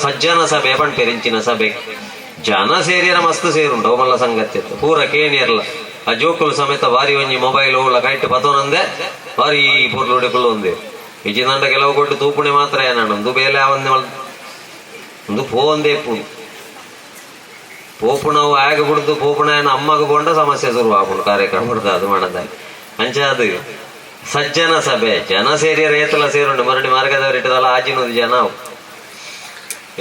ಸಜ್ಜನ ಸಭೆ ಪಣ್ಪೆರ್ ಇಂಚಿನ ಸಭೆ ಜನ ಸೇರಿಯರ ಮಸ್ತ್ ಸೇರುಂಡು ಅವು ಮಲ್ಲ ಸಂಗತಿ ಅತ್ತ್ ಪೂರ ಕೇನಿಯರ್ಲ ಆ ಜೋಕುಲು ಸಮೇತ ಬಾರಿ ಒಂಜಿ ಮೊಬೈಲ್ ಓಲ ಕೈಟ್ ಪತೊನಂದೆ ಬಾರಿ ಪೊರ್ಲುಡೆ ಕುಲ್ಲೊಂದೆರ್ ಇಜ್ಜಿಂದಾಂಡ ಕೆಲವು ಕೊಟ್ಟು ತೂಪುಣೆ ಮಾತ್ರ ಏನಾಂಡ ಉಂದು ಬೇಲೆ ಆವಂದೆ ಮಲ್ ಉಂದು ಪೋವಂದೇ ಇಪ್ಪುಂಡು ಪೋಪುನವು ಆಗ ಬುಡ್ದು ಪೋಪುಣ ಅಮ್ಮಗ ಪೋಂಡ ಸಮಸ್ಯೆ ಶುರು ಆಪುಂಡು ಕಾರ್ಯಕ್ರಮ ಅದು ಮಾಡದ ಅಂಚಾದ್ ಸಜ್ಜನ ಸಭೆ ಜನ ಸೇರಿಯರ ಏತಲ ಸೇರುಂಡು ಮರಡಿ ಮಾರ್ಗದವರು ಇಟ್ಟದಲ್ಲ ಆಜಿನೊಂದು ಜನ ಅವು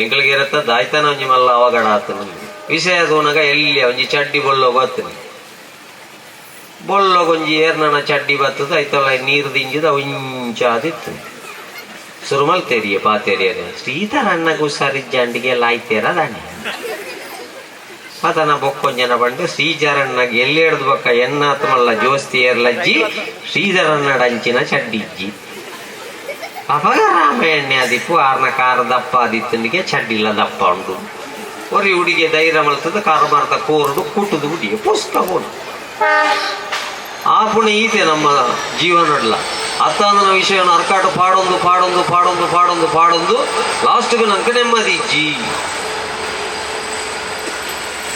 ಎಂಕಲ್ಗೆ ಇರತ್ತ ದಾಯ್ತಾನ ಒಂಜಿ ಮಲ್ಲ ಅವಘಡ ಆತನ ವಿಷಯ ತೂನಗ ಎಲ್ಲಿ ಒಂಜಿ ಚಡ್ಡಿ ಬೊಲ್ಲೋಗು ಆತನ ಬೊಲ್ಲೊಗೊಂಜಿ ಏರ್ನನ ಚಡ್ಡಿ ಬತ್ತದ ಐತಲ್ಲ ನೀರು ದಿಂಜಿದ ಒಂಚಾದಿತ್ತು ಸುರುಮಲ್ ತೆರಿಯ ಪಾತೆರಿಯರೆ ಶ್ರೀಧರಣ್ಣಗೂ ಸರಿಜ್ಜಂಡಿಗೆ ಲಾಯ್ತೇರ ದಾನೆ ಪತನ ಬೊಕ್ಕೊಂಜನ ಬಂಡು ಶ್ರೀಚರಣ್ಣಗೆ ಎಲ್ಲಿ ಬೊಕ್ಕ ಎನ್ನಾತ್ ಮಲ್ಲ ಜೋಸ್ತಿ ಏರ್ಲಜ್ಜಿ ಶ್ರೀಧರಣ್ಣಡ ಅಂಚಿನ ಚಡ್ಡಿಜ್ಜಿ ಅಪಗ ರಾಮಾಯಣ್ಯ ಅದಿಪ್ಪು ಆರ್ನ ಕಾರ ದಪ್ಪ ಆದಿತ್ತನಿಗೆ ಚಡ್ಡಿಲ್ಲ ದಪ್ಪ ಉಂಡು ಒರಿ ಹುಡುಗಿ ಧೈರ್ಯ ಮಲ್ತದ ಕಾರು ಮಾರ್ತ ಕೋರುಡು ಕೂಟುದು ಹುಡುಗಿ ಪುಸ್ತಕ ಹೋಡು ಆ ಪುಣೆ ಈತೆ ನಮ್ಮ ಜೀವನಡ್ಲ ಅತ್ತಾಂದನ ವಿಷಯನ ಅರ್ಕಾಟು ಪಾಡೊಂದು ಪಾಡೊಂದು ಪಾಡೊಂದು ಪಾಡೊಂದು ಪಾಡೊಂದು ಲಾಸ್ಟ್ಗೆ ನಂಗೆ ನೆಮ್ಮದಿ ಇಜ್ಜಿ.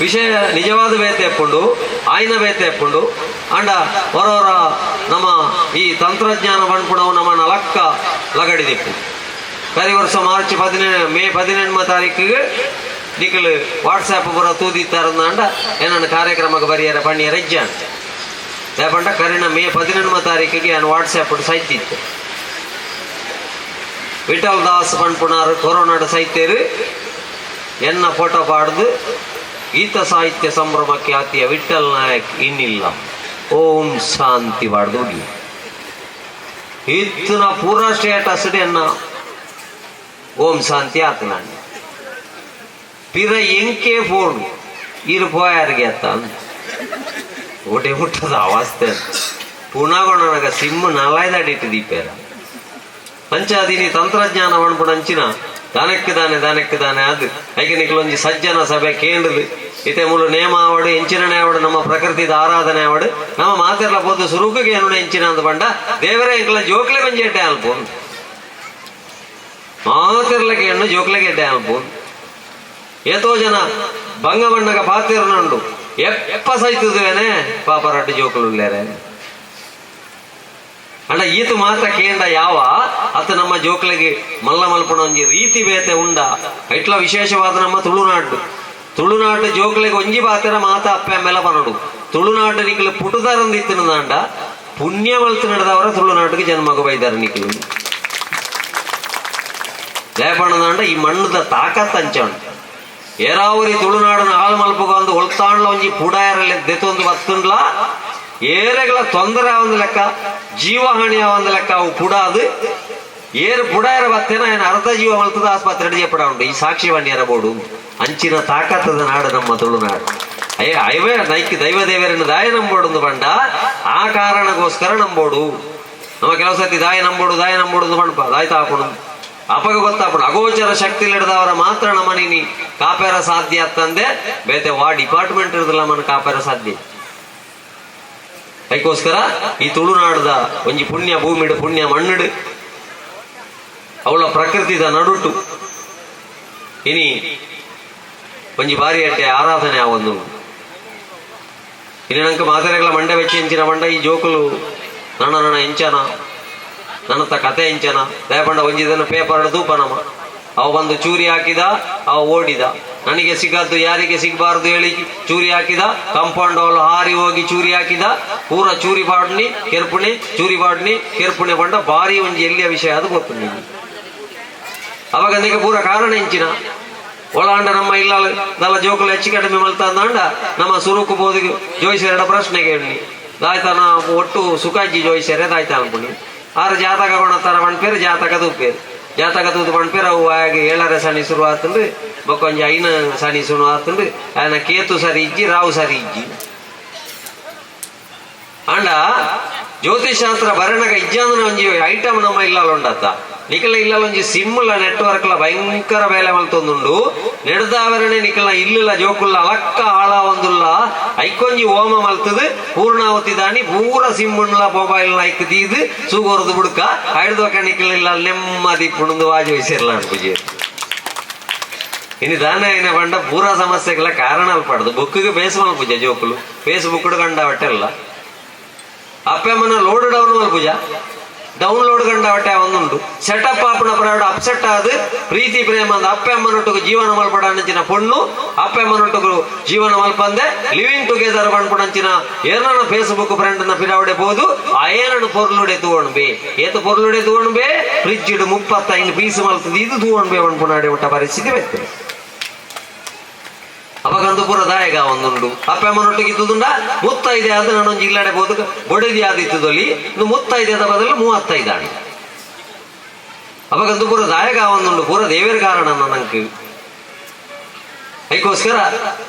ವಿಷಯ ನಿಜವಾದ ಬೇತೆ ಎಪ್ಪುಂಡು ಆಯ್ನ ಬೇತೆ ಎಪ್ಪುಂಡು ಅಂಡ ಹೊರವರ ನಮ್ಮ ಈ ತಂತ್ರಜ್ಞಾನ ಪನ್ಪುಣವು ನಮ್ಮ ನಲಕ್ಕ ಲಗಡಿದಿಪ್ಪು. ಕರಿ ವರ್ಷ ಮಾರ್ಚ್ 17 ಮೇ 18 ತಾರೀಕಿಗೆ ನಿಕಲು ವಾಟ್ಸಾಪ್ ಪೂರ ತೂದಿತ್ತಾರಂದಾಂಡ ಏನನ್ನ ಕಾರ್ಯಕ್ರಮಕ್ಕೆ ಬರಿಯರ ಪಣ್ಣಿಯರ ಇಜ್ಜಾನ್ ಪಂಡ ಕರಿನ ಮೇ 18 ತಾರೀಕಿಗೆ ನಾನು ವಾಟ್ಸಾಪ್ ಸೈತಿತ್ತು. ವಿಠಲ್ ದಾಸ್ ಪನ್ಪುಣಾರು ಕೊರೋನಾಡು ಸೈತೇರು ಎನ್ನ ಫೋಟೋ ಪಾಡ್ದು ಗೀತ ಸಾಹಿತ್ಯ ಸಂಭ್ರಮ ಖ್ಯಾತಿಯ ವಿಠಲ್ ನಾಯಕ್ ಇನ್ನಿಲ್ಲ ಓಂ ಶಾಂತಿ ಪಾಡ್ದು ಹುಡಿ ಇತ್ತನ ಪೂರಾ ಸ್ಟೇಟಸ್ ಎನ್ನ ಓಂ ಶಾಂತಿ ಆತನ ಪಿರ ಎಂಕೆ ಫೋನ್ ಇರು ಪೋಯಾರಿಗೆ ಅತ್ತ ಒಡೆ ಹುಟ್ಟದ ಅವಸ್ಥೆ ಪುನಃ ಸಿಮ್ ನಾಲಾಯ್ದಾಡಿಟ್ಟು ದೀಪೇರ ಅಂಚಾದಿನಿ ತಂತ್ರಜ್ಞಾನ ಪನ್ಪುನ ಅಂಚಿನ ದಾನೆಕ್ ದಾನೆ ದಾನೆಕ್ ದಾನೆ ಅದು ಐಕೆ ನಿಕ್ಲೊಂಜಿ ಸಜ್ಜನ ಸಭೆ ಕೇಂದ್ರದು ಇತ್ತೆ ಮೂಲು ನೇಮ ಆವಡು ಎಂಚಿನನೆ ಆವಡು ನಮ್ಮ ಪ್ರಕೃತಿದ ಆರಾಧನೆ ಆವಡು ನಮ್ಮ ಮಾತೆರ್ಲ ಪೋದು ಸುರುಕುಗೆ ಏನು ಎಂಚಿನ ಅಂದ ಪಂಡ ದೇವರೇ ಎಂಕ್ಲ ಜೋಕ್ಲೆ ಒಂಜಿ ಎಡ್ಡೆ ಅಲ್ಪ ಮಾತೆರ್ಲಕ್ಕೆ ಹೆಣ್ಣು ಜೋಕ್ಲೆಗೆ ಎಡ್ಡೆ ಅಲ್ಪ. ಏತೋ ಜನ ಬಂಗ ಬಣ್ಣಗ ಪಾತಿರ್ನುಂಡು ಎಪ್ಪ ಸೈತುದುವೇನೆ ಪಾಪ ರಡ್ಡು ಜೋಕುಲು ಅಂಡ ಈತು ಮಾತ ಕೇಂದ್ರ ಯಾವ ಅತ್ತ ನಮ್ಮ ಜೋಕ್ಲೆಗೆ ಮಲ್ಲ ಮಲ್ಪಣ ಒಂಜಿ ರೀತಿ ಬೇತೆ ಉಂಡ ಐಟ್ಲ ವಿಶೇಷವಾದ ನಮ್ಮ ತುಳುನಾಡು ತುಳುನಾಡು ಜೋಕ್ಲೆಗೆ ಒಂಜಿ ಪಾತೆರ ಮಾತ ಅಪ್ಪೆ ಅಮ್ಮೆಲ ಪನಡು ತುಳುನಾಡು ನಿಕ್ಲು ಪುಟುದಾರಂದಿತ್ತಿನದಾಂಡ ಪುಣ್ಯ ಮಲ್ತು ನಡೆದವರ ತುಳುನಾಡಿಗೆ ಜನ್ಮಗ ಬೈದಾರ ನಿಕ್ಲು ಲೇಪಣದಾಂಡ ಈ ಮಣ್ಣದ ತಾಕತ್ ಅಂಚ ಉಂಟು. ಏರಾವರಿ ತುಳುನಾಡನ ಹಾಳು ಮಲ್ಪುಗ ಒಂದು ಒಳ್ತಾಂಡ್ಲ ಒಂಜಿ ಪುಡಾಯರಲ್ಲಿ ದೆತ್ತೊಂದು ಬತ್ತುಂಡ್ಲ ಏರೆಗಳ ತೊಂದರೆ ಒಂದು ಲೆಕ್ಕ ಜೀವಹಾನಿ ಒಂದು ಲೆಕ್ಕ ಅವು ಪುಡಾದು ಏರು ಪುಡಾಯರ ಬತ್ತೇನ ಏನು ಅರ್ಧ ಜೀವ ಮಲ್ತದ ಆಸ್ಪತ್ರೆ ಜೆಪ್ಪಡ ಉಂಟು. ಈ ಸಾಕ್ಷಿ ವನ್ಯರ ಬೋಡು ಅಂಚಿನ ತಾಕತ್ತದ ನಾಡು ನಮ್ಮ ತುಳುನಾಡು. ಅಯ್ಯ ಅಯ್ಯವೇ ನೈಕ್ ದೈವ ದೇವರನ್ನು ದಾಯ ನಂಬೋಡು ಬಂಡ ಆ ಕಾರಣಕ್ಕೋಸ್ಕರ ನಂಬೋಡು. ನಮ್ಮ ಕೆಲವು ಸತಿ ದಾಯ ನಂಬೋಡು ದಾಯ ನಂಬೋಡು ಬಂಡಪ ದಾಯ ತಾಪುಡು ಅಪಗ ಗೊತ್ತಾಪುಡು ಅಗೋಚರ ಶಕ್ತಿ ಹಿಡಿದವರ ಮಾತ್ರ ನಮ್ಮ ನೀನಿ ಕಾಪೇರ ಸಾಧ್ಯ ಅಂತಂದೆ ಬೇತೆ ವಾ ಡಿಪಾರ್ಟ್ಮೆಂಟ್ ಇರೋದಿಲ್ಲ ನಮ್ಮನ್ನು ಕಾಪೇರ ಸಾಧ್ಯ. ಅದಕ್ಕೋಸ್ಕರ ಈ ತುಳುನಾಡದ ಒಂಜಿ ಪುಣ್ಯ ಭೂಮಿಡು ಪುಣ್ಯ ಮಣ್ಣಿಡು ಅವಳ ಪ್ರಕೃತಿದ ನಡುಟು ಇನಿ ಒಂಜಿ ಬಾರಿ ಅಟ್ಟೆ ಆರಾಧನೆ ಆವೊಂದು. ಇನಿ ನಂಗೆ ಮಾತೆರೆಗಳ ಮಂಡೆ ಬೆಚ್ಚಿ ಎಂಚಿನ ಮಂಡ ಈ ಜೋಕುಲು ನನ ನನ ಎಂಚನ ನನ್ನತ್ತ ಕತೆ ಎಂಚನ ದಯಪಂಡ ಒಂಜಿದನ ಪೇಪರ್ ತೂಪ ನಮ್ಮ ಅವ ಬಂದು ಚೂರಿ ಹಾಕಿದ ಅವ ಓಡಿದ ನನಗೆ ಸಿಗದ್ದು ಯಾರಿಗೆ ಸಿಗಬಾರದು ಹೇಳಿ ಚೂರಿ ಹಾಕಿದ ಕಾಂಪೌಂಡ್ ಅವಳು ಹಾರಿ ಹೋಗಿ ಚೂರಿ ಹಾಕಿದ ಪೂರ ಚೂರಿ ಬಾಡ್ನಿ ಕೆರ್ಪುಣಿ ಚೂರಿ ಬಾಡ್ನಿ ಕೆರ್ಪುಣಿ ಬಂಡ ಭಾರಿ ಒಂಜಿ ಎಲ್ಲಿಯ ವಿಷಯ ಅದು ಗೊತ್ತು ನಿಮಗೆ. ಅವಾಗ ಅದಕ್ಕೆ ಪೂರ ಕಾರಣ ಎಂಚಿನ ಒಳಾಂಡ ನಮ್ಮ ಇಲ್ಲ ನಲ್ಲ ಜೋಕುಲು ಹೆಚ್ಚು ಕಡಿಮೆ ಮಲ್ತಂದಾಂಡ ನಮ್ಮ ಸುರುಕು ಬೋದಿಗೆ ಜೋಯಿಸೆರಡ ಪ್ರಶ್ನೆಗೆ ಹೇಳಿ ದಾಯ್ತನ ಒಟ್ಟು ಸುಖಾಜಿ ಜೋಯಿಸೆರೆ ದಾಯ್ತ ಅನ್ಪುಣಿ ಆರು ಜಾತಕ ಕೊಣತ್ತಾರ ಪಣ್ಪೇರು ಜಾತಕ ತೂಪೇರು ಜಾತಕ ತೂದು ಪಣ್ಪೇರು ಅವು ಆಗಿ ಏಳರೆ ಸನಿ ಶುರು ಆತಂಡು ಬೊಕ್ಕೊಂಜಿ ಐನ ಸನಿ ಶುರು ಆತಂಡು ಆಯನ ಕೇತು ಸರಿ ಇಜ್ಜಿ ರಾವು ಸರಿ ಇಜ್ಜಿ. ಅಂಡ ಜ್ಯೋತಿಷಾಸ್ತ್ರ ಬರಣಗ ಇಜ್ಜಾಂದನ ಒಂಜಿ ಐಟಮ್ ನಮ್ಮ ಇಲ್ಲಲ್ಲ ಉಂಡತ್ತ ನಿಕಲ ಇಲ್ಲಲ್ಲ ಒಂಜಿ ಸಿಮ್ಲ ನೆಟ್ವರ್ಕ್ಲ ಭಯಂಕರ ಬೇಲೆ ಮಲ್ತೊಂದುಂಡು ನೆಡ್ದಾವರಣೆ ನಿಕಲ ಇಲ್ಲಲ್ಲ ಜೋಕುಲ್ಲ ಅಲಕ್ಕ ಆಳ ಒಂದುಲ್ಲ ಐಕೊಂಜಿ ಹೋಮ ಮಲ್ತದು ಪೂರ್ಣಾವತಿ ದಾಣಿ ಪೂರ ಸಿಮ್ಮುಣ್ಲ ಮೊಬೈಲ್ ಐಕ್ ತೀದು ಸೂಗೋರ್ದು ಬುಡ್ಕ ಐಡ್ದೊಕ ನಿಕಲ ಇಲ್ಲ ನೆಮ್ಮದಿ ಪುಣಂದು ವಾಜ ವಹಿಸಿರ್ಲ ಅನ್ಪುಜಿ. ಇನಿ ದಾನ ಐನ ಪಂಡ ಪೂರಾ ಸಮಸ್ಯೆಗಳ ಕಾರಣ ಅಲ್ಪಾಡ್ದು ಬುಕ್ಕಿಗೆ ಫೇಸ್ ಮಲ್ಪುಜ ಜೋಕುಲು ಫೇಸ್ಬುಕ್ ಕಂಡವಟ್ಟೆಲ್ಲ ಅಪ್ಪಮ್ಮನ ಲೋಡ್ ಡೌನ್ ಮಲ್ಪುಜ ಡೌನ್ಲೋಡ್ ಕಂಡವಟ್ಟೆ ಒಂದುಂಡು ಸೆಟಪ್ ಆಪುನ ಪ್ರಾಡ್ ಅಪ್ಸೆಟ್ ಆದ್ ಪ್ರೀತಿ ಪ್ರೇಮ ಅಂದ ಅಪ್ಪೆ ಅಮ್ಮನೊಟ್ಟುಗು ಜೀವನ ಮಲ್ಪಡ ಅಂಚಿನ ಪೊಣ್ಣು ಅಪ್ಪೆ ಅಮ್ಮನೊಟ್ಟುಗು ಜೀವನ ಮಲ್ಪಂದೆ ಲಿವಿಂಗ್ ಟುಗೆದರ್ ಪನ್ಪುನಂಚಿನ ಏರ್ನ ಫೇಸ್ಬುಕ್ ಫ್ರೆಂಡ್ ನ ಪಿರಾವಡೆ ಪೋದು ಅಯನನು ಪೊರ್ಲುಡೆ ತೂವೊಣ್ ಬೇ ಏತ ಪೊರ್ಲುಡೆ ತೂವೊಣ್ ಬೇ ಫ್ರಿಜ್ 35 ಪೀಸ್ ಮಲ್ತದ ಇದು ತೂವೊಣ್ ಬೇ ಪನ್ಪುನಾಡೆ ಒಟ್ಟ ಪರಿಸ್ಥಿತಿ ಬರ್ತದೆ. ಅಪಗಂದು ಪೂರ ದಾಯಗ ಒಂದುಂಡು ಅಪ್ಪೆ ಅಮ್ಮನೊಟ್ಟಿಗೆ ಇದ್ದುದುಂಡ ಮುತ್ತೈದೆ ಆದ ನಾನೊಂದು ಇಲ್ಲಡೆ ಬೋದು ಬೊಡೆದಿ ಆದಿತ್ತದೊಲಿ ಇನ್ನು ಮುತ್ತೈದೆದ ಬದಲು 35 ಆಣಿ. ಅಪಗಂದು ಪೂರ ದಾಯಗ ಒಂದುಂಡು ಪೂರ ದೇವರ ಕಾರಣ ನಂಗೆ. ಐಕೋಸ್ಕರ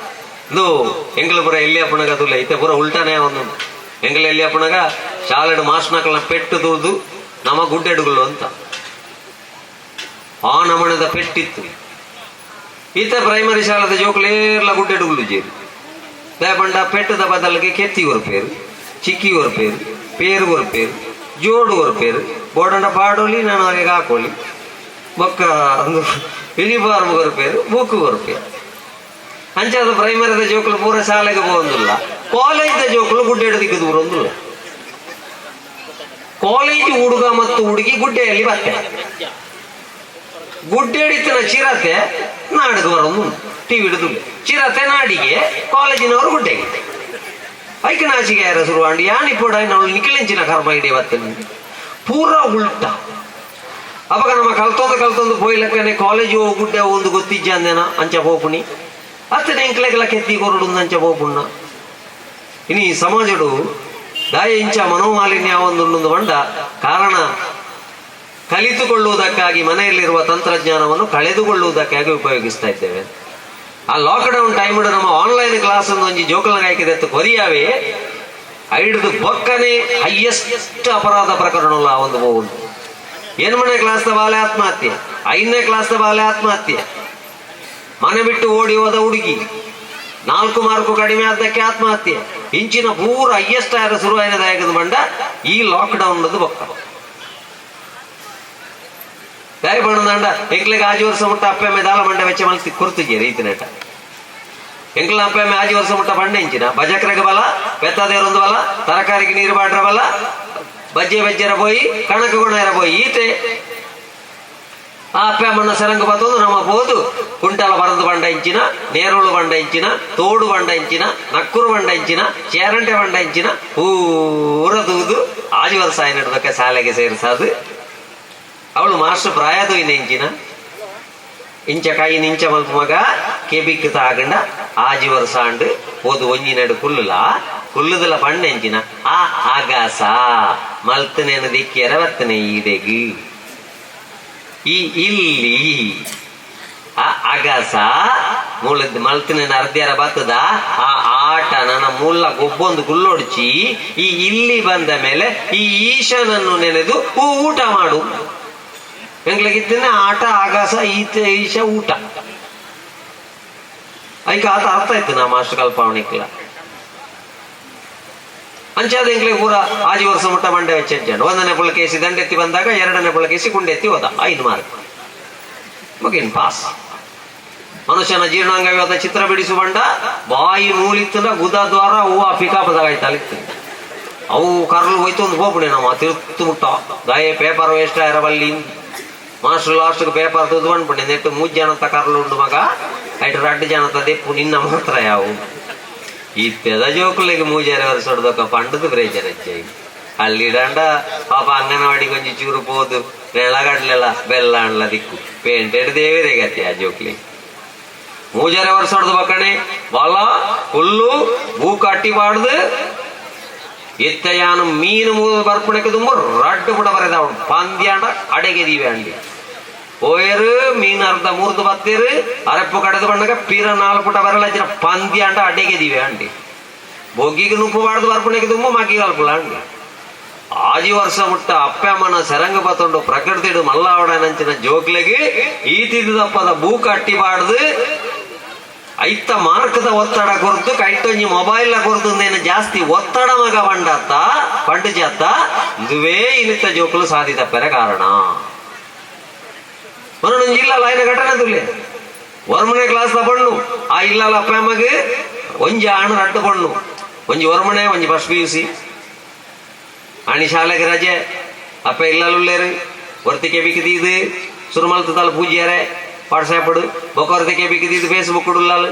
ಇದು ಎಂಗ್ಲ ಪೂರ ಎಲ್ಲಿ ಅಪ್ಪಣಗ ತುಲ್ಲ ಐತೆ ಪೂರ ಉಲ್ಟಾನೇ ಒಂದುಂಡು. ಎಂಗ್ಲ ಎಲ್ಲಿ ಅಪ್ಪಣಗ ಶಾಲೆಡ್ ಮಾಸ್ನಕಲ್ನ ಪೆಟ್ಟು ತೂದು ನಮ್ಮ ಗುಡ್ಡೆಡುಗಳು ಅಂತ ಆ ನಮಣದ ಪೆಟ್ಟಿತ್ತು. ಈತ ಪ್ರೈಮರಿ ಶಾಲೆದ ಜೋಕುಲೇರ್ಲ ಗುಡ್ಡೆಡುಗಳು ಜೇರು ದಯಪಂಡ ಪೆಟ್ಟದ ಬದಲಿಗೆ ಕೆತ್ತಿ ಕೊರ್ಪೇರು, ಚಿಕ್ಕಿ ಕೊರ್ಪೇರು, ಪೇರು ಕೊರ್ಪೇರು, ಜೋಡು ಕೊರ್ಪೇರು, ಬೋಡಂಡ ಪಾಡೋಲಿ ನಾನು ಅವ್ರಿಗೆ ಹಾಕೋಲಿ ಬೊಕ್ಕ ಒಂದು ಯೂನಿಫಾರ್ಮ್ ಕೊರ್ಪೇರು, ಬುಕ್ ಕೊರ್ಪೇರು. ಅಂಚಾದ ಪ್ರೈಮರಿದ ಜೋಕುಲು ಪೂರ ಶಾಲೆಗೆ ಹೋಗೊಂದಿಲ್ಲ. ಕಾಲೇಜ್ದ ಜೋಕುಲು ಗುಡ್ಡೆಡು ದಿಕ್ಕು ದೂರೊಂದಿಲ್ಲ. ಕಾಲೇಜ್ ಹುಡುಗ ಮತ್ತು ಹುಡುಗಿ ಗುಡ್ಡೆಯಲ್ಲಿ ಬತ್ತೆ ಗುಡ್ಡೆಡಿತ್ತಿನ ಚಿರತೆ ನಾಡಿಗೆ ಬರೋದು ಟಿವಿ ಹಿಡಿದು ಚಿರತೆ ನಾಡಿಗೆ ಕಾಲೇಜಿನವರು ಗುಡ್ಡೆಗೆ ಐಕೆ ನಾಚಿಗೆ ಯಾರ ಶುರುವಾಂಡಿ ಯಾನ್ ಇಪ್ಪಡ ನಾವು ನಿಖಿಲೆಂಚಿನ ಕರ್ಮ ಇಡೀ ಬತ್ತೇನೆ ಪೂರ ಉಲ್ಟಾ. ಅವಾಗ ನಮ್ಮ ಕಲ್ತೊಂದು ಕಲ್ತೊಂದು ಪೋಯ್ಲಕ್ಕನೆ ಕಾಲೇಜ್ ಹೋಗಿ ಗುಡ್ಡೆ ಒಂದು ಗೊತ್ತಿಜ್ಜ ಅಂದೇನ ಅಂಚ ಪೋಪುಣಿ ಅತ್ತನೆ ಎಂಕ್ಲೆಗೆಲ್ಲ ಕೆತ್ತಿ ಕೊರಡು ಅಂಚ ಪೋಪುಣ್ಣ. ಇನಿ ಸಮಾಜಡು ದಾಯ ಇಂಚ ಮನೋಮಾಲಿನ್ಯ ಒಂದು ಬಂಡ ಕಾರಣ ಕಲಿತುಕೊಳ್ಳುವುದಕ್ಕಾಗಿ ಮನೆಯಲ್ಲಿರುವ ತಂತ್ರಜ್ಞಾನವನ್ನು ಕಳೆದುಕೊಳ್ಳುವುದಕ್ಕಾಗಿ ಉಪಯೋಗಿಸ್ತಾ ಇದ್ದೇವೆ. ಆ ಲಾಕ್ಡೌನ್ ಟೈಮ್ ನಮ್ಮ ಆನ್ಲೈನ್ ಕ್ಲಾಸ್ ಒಂಜಿ ಜೋಕುಲ್ನ ಆಯ್ಕೆದೆತ್ತು ಕೊರಿಯಾವೆ ಐಡ್ದು ಬೊಕ್ಕನೆ ಹೈಯೆಸ್ಟ್ ಅಪರಾಧ ಪ್ರಕರಣ ಒಂದು ಹೋಗುದು. ಏನ್ಮನೆ ಕ್ಲಾಸ್ ಬಾಲೆ ಆತ್ಮಹತ್ಯೆ, 5ನೇ ಕ್ಲಾಸ್ ಬಾಲೆ ಆತ್ಮಹತ್ಯೆ, ಮನೆ ಬಿಟ್ಟು ಓಡಿ ಹೋದ ಹುಡುಗಿ, 4 ಮಾರ್ಕು ಕಡಿಮೆ ಆದ್ದಕ್ಕೆ ಆತ್ಮಹತ್ಯೆ, ಇಂಚಿನ ಪೂರ ಹೈಯೆಸ್ಟ್ ಆದ ಶುರುವಾಯಿನದಾಯಕದ ಬಂಡ ಈ ಲಾಕ್ಡೌನ್ ಬೊಕ್ಕ ದಾಯ ಬಣ್ಣದಂಡ ಎಂಕ್ಲೆಗ್ ಆಜಿ ವರ್ಷ ಮುಟ್ಟ ಅಪ್ಪೆ ದಾಲ ಮಂಡ ವೆಚ್ಚ ಮಲ್ತಿ ಕೊರ್ತಿಜೆ ರೀತಿನೇಟ. ಎಂಕ್ಲ ಅಪ್ಪೆ ಆಜಿ ವರ್ಷ ಮುಟ್ಟ ಬಂಡೆ ಇಂಚಿನ ಬಜಕ್ರಗ ಬಲ ಪೆತ್ತದೇರೊಂದು ಬಲ ತರಕಾರಿಗೆ ನೀರು ಬಾಡ್ರ ಬಲ ಬಜ್ಜೆ ಬಜ್ಜೆರ ಪೋಯಿ ಕಣಕ ಗುಣರ ಪೋಯಿ ಈತೆ ಆ ಅಪ್ಪೆ ಅಮ್ಮನ ಸರಂಗ ಬತ್ತೊಂದು ನಮ್ಮ ಪೋದು ಕುಂಟಲ ಬರಂದು ಬಂಡ ಇಂಚಿನ ನೇರುಳು ಬಂಡ ಇಂಚಿನ ತೋಡು ಬಂಡ ಇಂಚಿನ ನಕ್ಕುರು ಬಂಡ ಇಂಚಿನ ಚೇರಂಟೆ ಬಂಡ ಇಂಚಿನ ಪೂರ ತೂದು ಆಜಿ ವರ್ಷ ಆಯ್ನಡ್ದಕ್ಕ ಶಾಲೆಗೆ ಸೇರಿಸಾದು. ಅವಳು ಮಾಸ್ಟರ್ ಪ್ರಾಯದು ಇಂಚಿನ ಇಂಚ ಕೈ ನಿಂಚ ಮಲ್ಪ ಮಗ ಕೆಬಿಕ್ ತಾಗಂಡ ಆಜಿ ವರ್ಷ ಆಂಡ್ ಓದು ಒಂಜಿ ನಡು ಕುಲ್ಲುಲ ಕುಲ್ಲುದಲ ಪಣ್ಣ ಎಂಚಿನ ಆ ಆಗಾಸ ಮಲ್ತನೇನ ದಿಕ್ಕಿಯರ ಬರ್ತನೆ ಈಡೆಗ್ ಈ ಇಲ್ಲಿ ಆ ಅಗಸ ಮೂಲದ ಮಲ್ತನೇನ ಅರ್ಧ್ಯಾರ ಬತ್ತದ ಆ ಆಟ ನನ್ನ ಮೂಲ ಗೊಬ್ಬೊಂದು ಗುಲ್ಲೊಡ್ಚಿ ಈ ಇಲ್ಲಿ ಬಂದ ಮೇಲೆ ಈ ಈಶನನ್ನು ನೆನೆದು ಊಟ ಮಾಡು. ಎಂಗ್ಲಿಗಿದ್ದನೆ ಆಟ ಆಗಾಸ ಈತ ಈಶ ಊಟ ಐಕ ಆತ ಅರ್ಥ ಆಯ್ತು ನಾ ಮಾಸ್ಟರ್ ಕಲ್ಪಾವಣಿಕ್ಲ ಅಂಚಾದ ಎಂಕ್ಲೆ ಪೂರ ಆಜಿ ವರ್ಷ ಮುಟ್ಟ ಮಂಡೆ ವೆಚ್ಚ. 1ನೇ ಪುಳಕೇಸಿ ದಂಡೆತ್ತಿ ಬಂದಾಗ 2ನೇ ಪುಳಕೇಸಿ ಕುಂಡೆತ್ತಿ ಹೋದ 5 ಮಾರ್ಕ್ ಮುಗಿನ್ ಪಾಸ್. ಮನುಷ್ಯನ ಜೀರ್ಣಾಂಗ ವ್ಯವಸ್ಥೆ ಚಿತ್ರ ಬಿಡಿಸು ಬಂಡ ಬಾಯಿ ಮೂಲಿತ್ತಂದ್ರ ಗುದ ದ್ವಾರ ಹೂವು ಪಿಕಾಪದಾಗ ಆಯ್ತಲ್ಲಿತ್ತು ಅವು ಕರ್ಲು ಹೋಯ್ತು ಒಂದು ಹೋಗ್ಬಿಡಿ ನಮ್ಮ ತಿರುತ್ತು ಮುಟ್ಟ ದಾಯೆ ಪೇಪರ್ ವೇಸ್ಟ್ ಆಯ್ರ ಬಲ್ಲಿ ಮಾಸ್ಟರ್ ಲಾಸ್ಟ್ ಪೇಪರ್ ತುದು ಬಂದ್ಬಿಟ್ಟೆ ನೆಟ್ಟು ಮೂರು ಜನತ ಕರ್ಲು ಉಂಡು ಮಗ ಐಟು ರಡ್ಡು ಜನತ ದೆಪ್ಪು ನಿನ್ನ ಮಾತ್ರ ಯಾವು ಇತ್ತೆದ ಜೋಕುಲಿಗೆ ಮೂಜಾರೆ ವರ್ಷ ಹೊಡ್ದೊಕ್ಕ ಪಂಡದು ಪ್ರಯೋಜನ ಹೆಚ್ಚಾಗಿ ಅಲ್ಲಿಡಂಡ ಪಾಪ ಅಂಗನವಾಡಿ ಕೊಂಚ ಚೂರು ಪೋದು ನೆಲಗಡ್ಲೆಲ್ಲ ಬೆಲ್ಲ ಅಣ್ಲ ದಿಕ್ಕು ಪೇಂಟೆಡ್ ದೇವರೇ ಗತಿ ಆ ಜೋಕ್ಲಿ. ಮೂಜಾರೆ ವರ್ಷ ಹೊಡೆದು ಬಕ್ಕಣೆ ಬಲ ಹುಲ್ಲು ಭೂ ಕಟ್ಟಿ ಬಾಡ್ದು ಎತ್ತಯಾನು ಮೀನು ಬರ್ಪಣಕ್ಕೆ ತುಂಬ ರಡ್ಡು ಪುಟ ಬರೆದ ಪಂದ್ಯಾಂಡ ಅಡೆಗೆ ದೀವೆ ಅಂಡಿ ಓಯರು ಮೀನು ಅರ್ಧ ಮೂರ್ದು ಬತ್ತೇರು ಅರೆಪ್ಪು ಕಡೆದು ಬಣ್ಣಗ ಪೀರ 4 ಪುಟ ಬರಲ್ಲ ಪಂದ್ಯಾಂಡ ಅಡೆಗೆ ದೀವೆ ಅಂಡಿ ಬೊಗ್ಗಿಗೆ ನುಪ್ಪು ಬಾಡ್ದು ಬರ್ಪಣೆಗೆ ತುಂಬ ಮಗ್ಗಿ ಕಲ್ಪುಲ ಅಂಡಿ. ಆಜಿ ವರ್ಷ ಮುಟ್ಟ ಅಪ್ಪೆ ಅಮ್ಮನ ಸೆರಂಗ ಬತ್ತೊಂಡು ಪ್ರಕೃತಿಡು ಮಲ್ಲಾವಡನಂಚಿನ ಜೋಕ್ಲೆಗೆ ಈ ತಿದ್ದಪ್ಪದ ಬೂ ಕಟ್ಟಿ ಬಾಡ್ದು ಐತ ಮಾರ್ಕದ ಒತ್ತಡ ಕೊರ್ತು ಕೈಟೊಂಜಿ ಮೊಬೈಲ್ ಕೊರ್ತು ಜಾಸ್ತಿ ಒತ್ತಡ ಮಗ ಬಂಡತ್ತ ಪಂಡು ಜಾತ ಇದುವೇ ಇನ್ನಿತ್ತ ಜೋಕುಲು ಸಾಧಿ ತಪ್ಪರೆ ಕಾರಣ. ಮನೊಂಜಿ ಇಲ್ಲ ಲೈನ ಘಟನೆ ತುಲೆ ಒರ್ಮನೆ ಕ್ಲಾಸ್ ದ ಪಣ್ಣು ಆ ಇಲ್ಲಲ ಅಪ್ಪ ಅಮ್ಮಗೆ ಒಂಜಿ ಆಣು ರಡ್ಡು ಪಣ್ಣು ಒಂಜಿ ಒರ್ಮನೆ ಒಂಜಿ ಫಸ್ಟ್ ಪಿಯುಸಿ ಆಣಿ ಶಾಲೆಗೆ ರಜೆ ಅಪ್ಪ ಇಲ್ಲಲುಲ್ಲೇರು ಒರ್ತಿಕೆ ಬಿಕ್ಕಿದೀದು ಸುರುಮಲ್ತ ತಲ ಪೂಜ್ಯಾರೆ ವಾಟ್ಸಾಪ್ ಬೊಕೊರ್ತಿಕೆ ಬಿಕ್ಕಿದೀದು ಫೇಸ್ಬುಕ್ ಉಳ್ಳಾಲು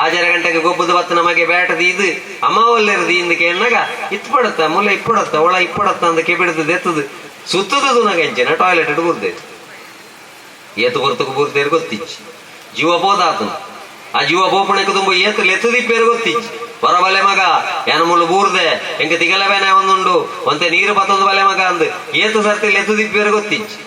ಆಜರ ಗಂಟೆಗೆ ಗೊಬ್ಬದ ಬತ್ತು ನಮಗೆ ಬ್ಯಾಟ್ ದೀದು ಅಮ್ಮ ಒಲ್ಲೇರು ದೀಂದು ಕೇಳಿನಾಗ ಇತ್ಪಡತ್ತ ಮುಲ್ಲ ಇಪ್ಪಡತ್ತ ಒಳ ಇಪ್ಪಡತ್ತ ಅಂದ ಕೆಬಿಡ್ದು ದೆತ್ತದು ಸುತ್ತದು ನಗಂಚಿನ ಟಾಯ್ಲೆಟ್ ಬುರ್ದೆ ಏತು ಬರ್ತకు ಬುರ್ದೇರು ಗೊತ್ತಿಚ್ಚಿ ಜೀವ ಪೋದಾತನು ಆ ಜೀವ ಪೋಪಣಕ್ಕೆ ತುಂಬ ಏತು ಲೆತ್ತದಿಪ್ಪೇರು ಗೊತ್ತಿಚ್ಚಿ ಹೊರಬಲೆ ಮಗ ಏನ ಮುಳ್ಳು ಬೂರ್ದೆ ಎಂಕ ತಿಗಲ ಬೇನೆ ಒಂದುಂಡು ಒಂತೆ ನೀರು ಬತ್ತೊಂದು ಬಲೆ ಮಗ ಅಂದು ಏತು ಸರ್ತಿ ಲೆತ್ತದಿಪ್ಪೇರು ಗೊತ್ತಿಚ್ಚಿ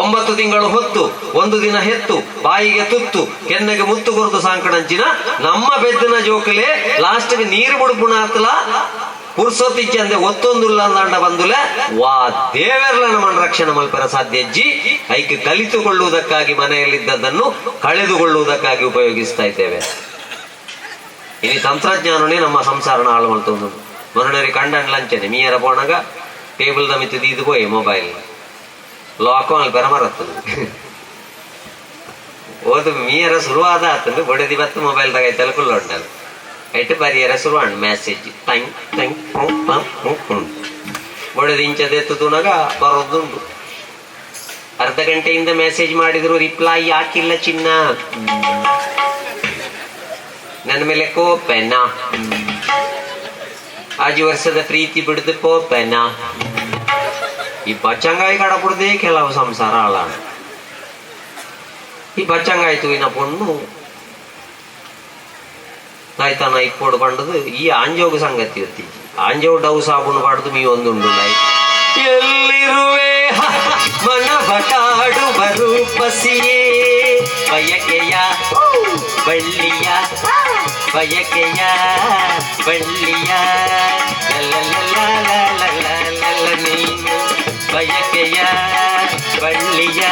9 ತಿಂಗಳು ಹೊತ್ತು ಒಂದು ದಿನ ಹೆತ್ತು ಬಾಯಿಗೆ ತುತ್ತು ಕೆನ್ನೆಗೆ ಮುತ್ತು ಕೊರತು ಸಾಂಕಣಂಚಿನ ನಮ್ಮ ಬೆದ್ದಿನ ಜೋಕಲೆ ಲಾಸ್ಟ್ಗೆ ನೀರು ಬುಡುಪುಣ ಆತಲ ಪುರ್ಸೊತ್ತಿಚ್ಚಂದೆ ಒತ್ತೊಂದುಲ್ಲ ಅಂದಾಂಡ ಬಂದುಲೆ ವಾ ದೇವೆರ್ಲ ನಮ್ಮನ್ನು ರಕ್ಷಣೆ ಮಲ್ಪರ ಸಾಧ್ಯಜ್ಜಿ ಐಕೆ ಕಲಿತುಕೊಳ್ಳುವುದಕ್ಕಾಗಿ ಮನೆಯಲ್ಲಿದ್ದದ್ದನ್ನು ಕಳೆದುಕೊಳ್ಳುವುದಕ್ಕಾಗಿ ಉಪಯೋಗಿಸ್ತಾ ಇದ್ದೇವೆ. ಇನಿ ತಂತ್ರಜ್ಞಾನನೇ ನಮ್ಮ ಸಂಸಾರನ ಹಾಳು ಮಲ್ತೊಂದು ಮೊನ್ನೆ ಕಂಡನ್ ಲಂಚನೆ ಮೀಯರ ಪೋಣಗ ಟೇಬಲ್ the ಮಿತ್ತು ದೀದು ಪೋಯೆ ಮೊಬೈಲ್ ಲಾಕ್ ಮಲ್ಪೆರ ಮರತ್ತದು ಓದು ಮೀಯರ ಶುರುವಾದ ಆತಂದು ಬೊಡೆದಿ ಬತ್ತು ಮೊಬೈಲ್ ತಗೈತಲ್ಲ ಕುಲ್ಲೊಂಡಲ್ಲ ಐಟ್ ಬರಿಯರ ಶುರುವಾಂಡ್ ಮೆಸೇಜ್ ಟಂಗ್ ಟಂಗ್ ಪಂ ಪಂ ಪಂ ಪಂ ಬೊಡೆದಿ ಇಂಚದೆತ್ತು ತೂನಗ ಬರೋದುಂಡು. ಅರ್ಧ ಗಂಟೆಯಿಂದ ಮೆಸೇಜ್ ಮಾಡಿದ್ರು ರಿಪ್ಲೈ ಯಾಕಿಲ್ಲ ಚಿನ್ನ, ನನ್ನ ಮೇಲೆ ಕೋಪನಾ, ಆಜಿ ವರ್ಷದ ಪ್ರೀತಿ ಬಿಡ್ದು ಕೋಪನಾ. ಈ ಬಚ್ಚಂಗಾಯಿ ಕಡಪುಡ್ದೇ ಕೆಲವು ಸಂಸಾರ ಹಾಳಾಣ. ಈ ಬಚ್ಚಂಗಾಯಿ ತೂಯಿನ ಪೊಣ್ಣು ತಾಯ್ತನ ಇಪ್ಪೋಡು ಪಂಡದು ಈ ಆಂಜೋಗ ಸಂಗತಿ ಇರ್ತಿಜ್ಜಿ. ಆಂಜೋವು ಡವ್ ಸಾಬೂನು ಪಾಡ್ದು ಮೀ ಒಂದುಂಡು ನಾಯಿ ಎಲ್ಲಿರುವೆ ಮನವ ಕಾಡುವ ರೂಪಸಿಯೇ ಬಯಕೆಯ ಬಳ್ಳಿಯ ಬಯಕೆಯ ಬಳ್ಳಿಯ ಲಲಲಲಲಲಲಲ ನೀನು ಬಯಕೆಯ ಬಳ್ಳಿಯ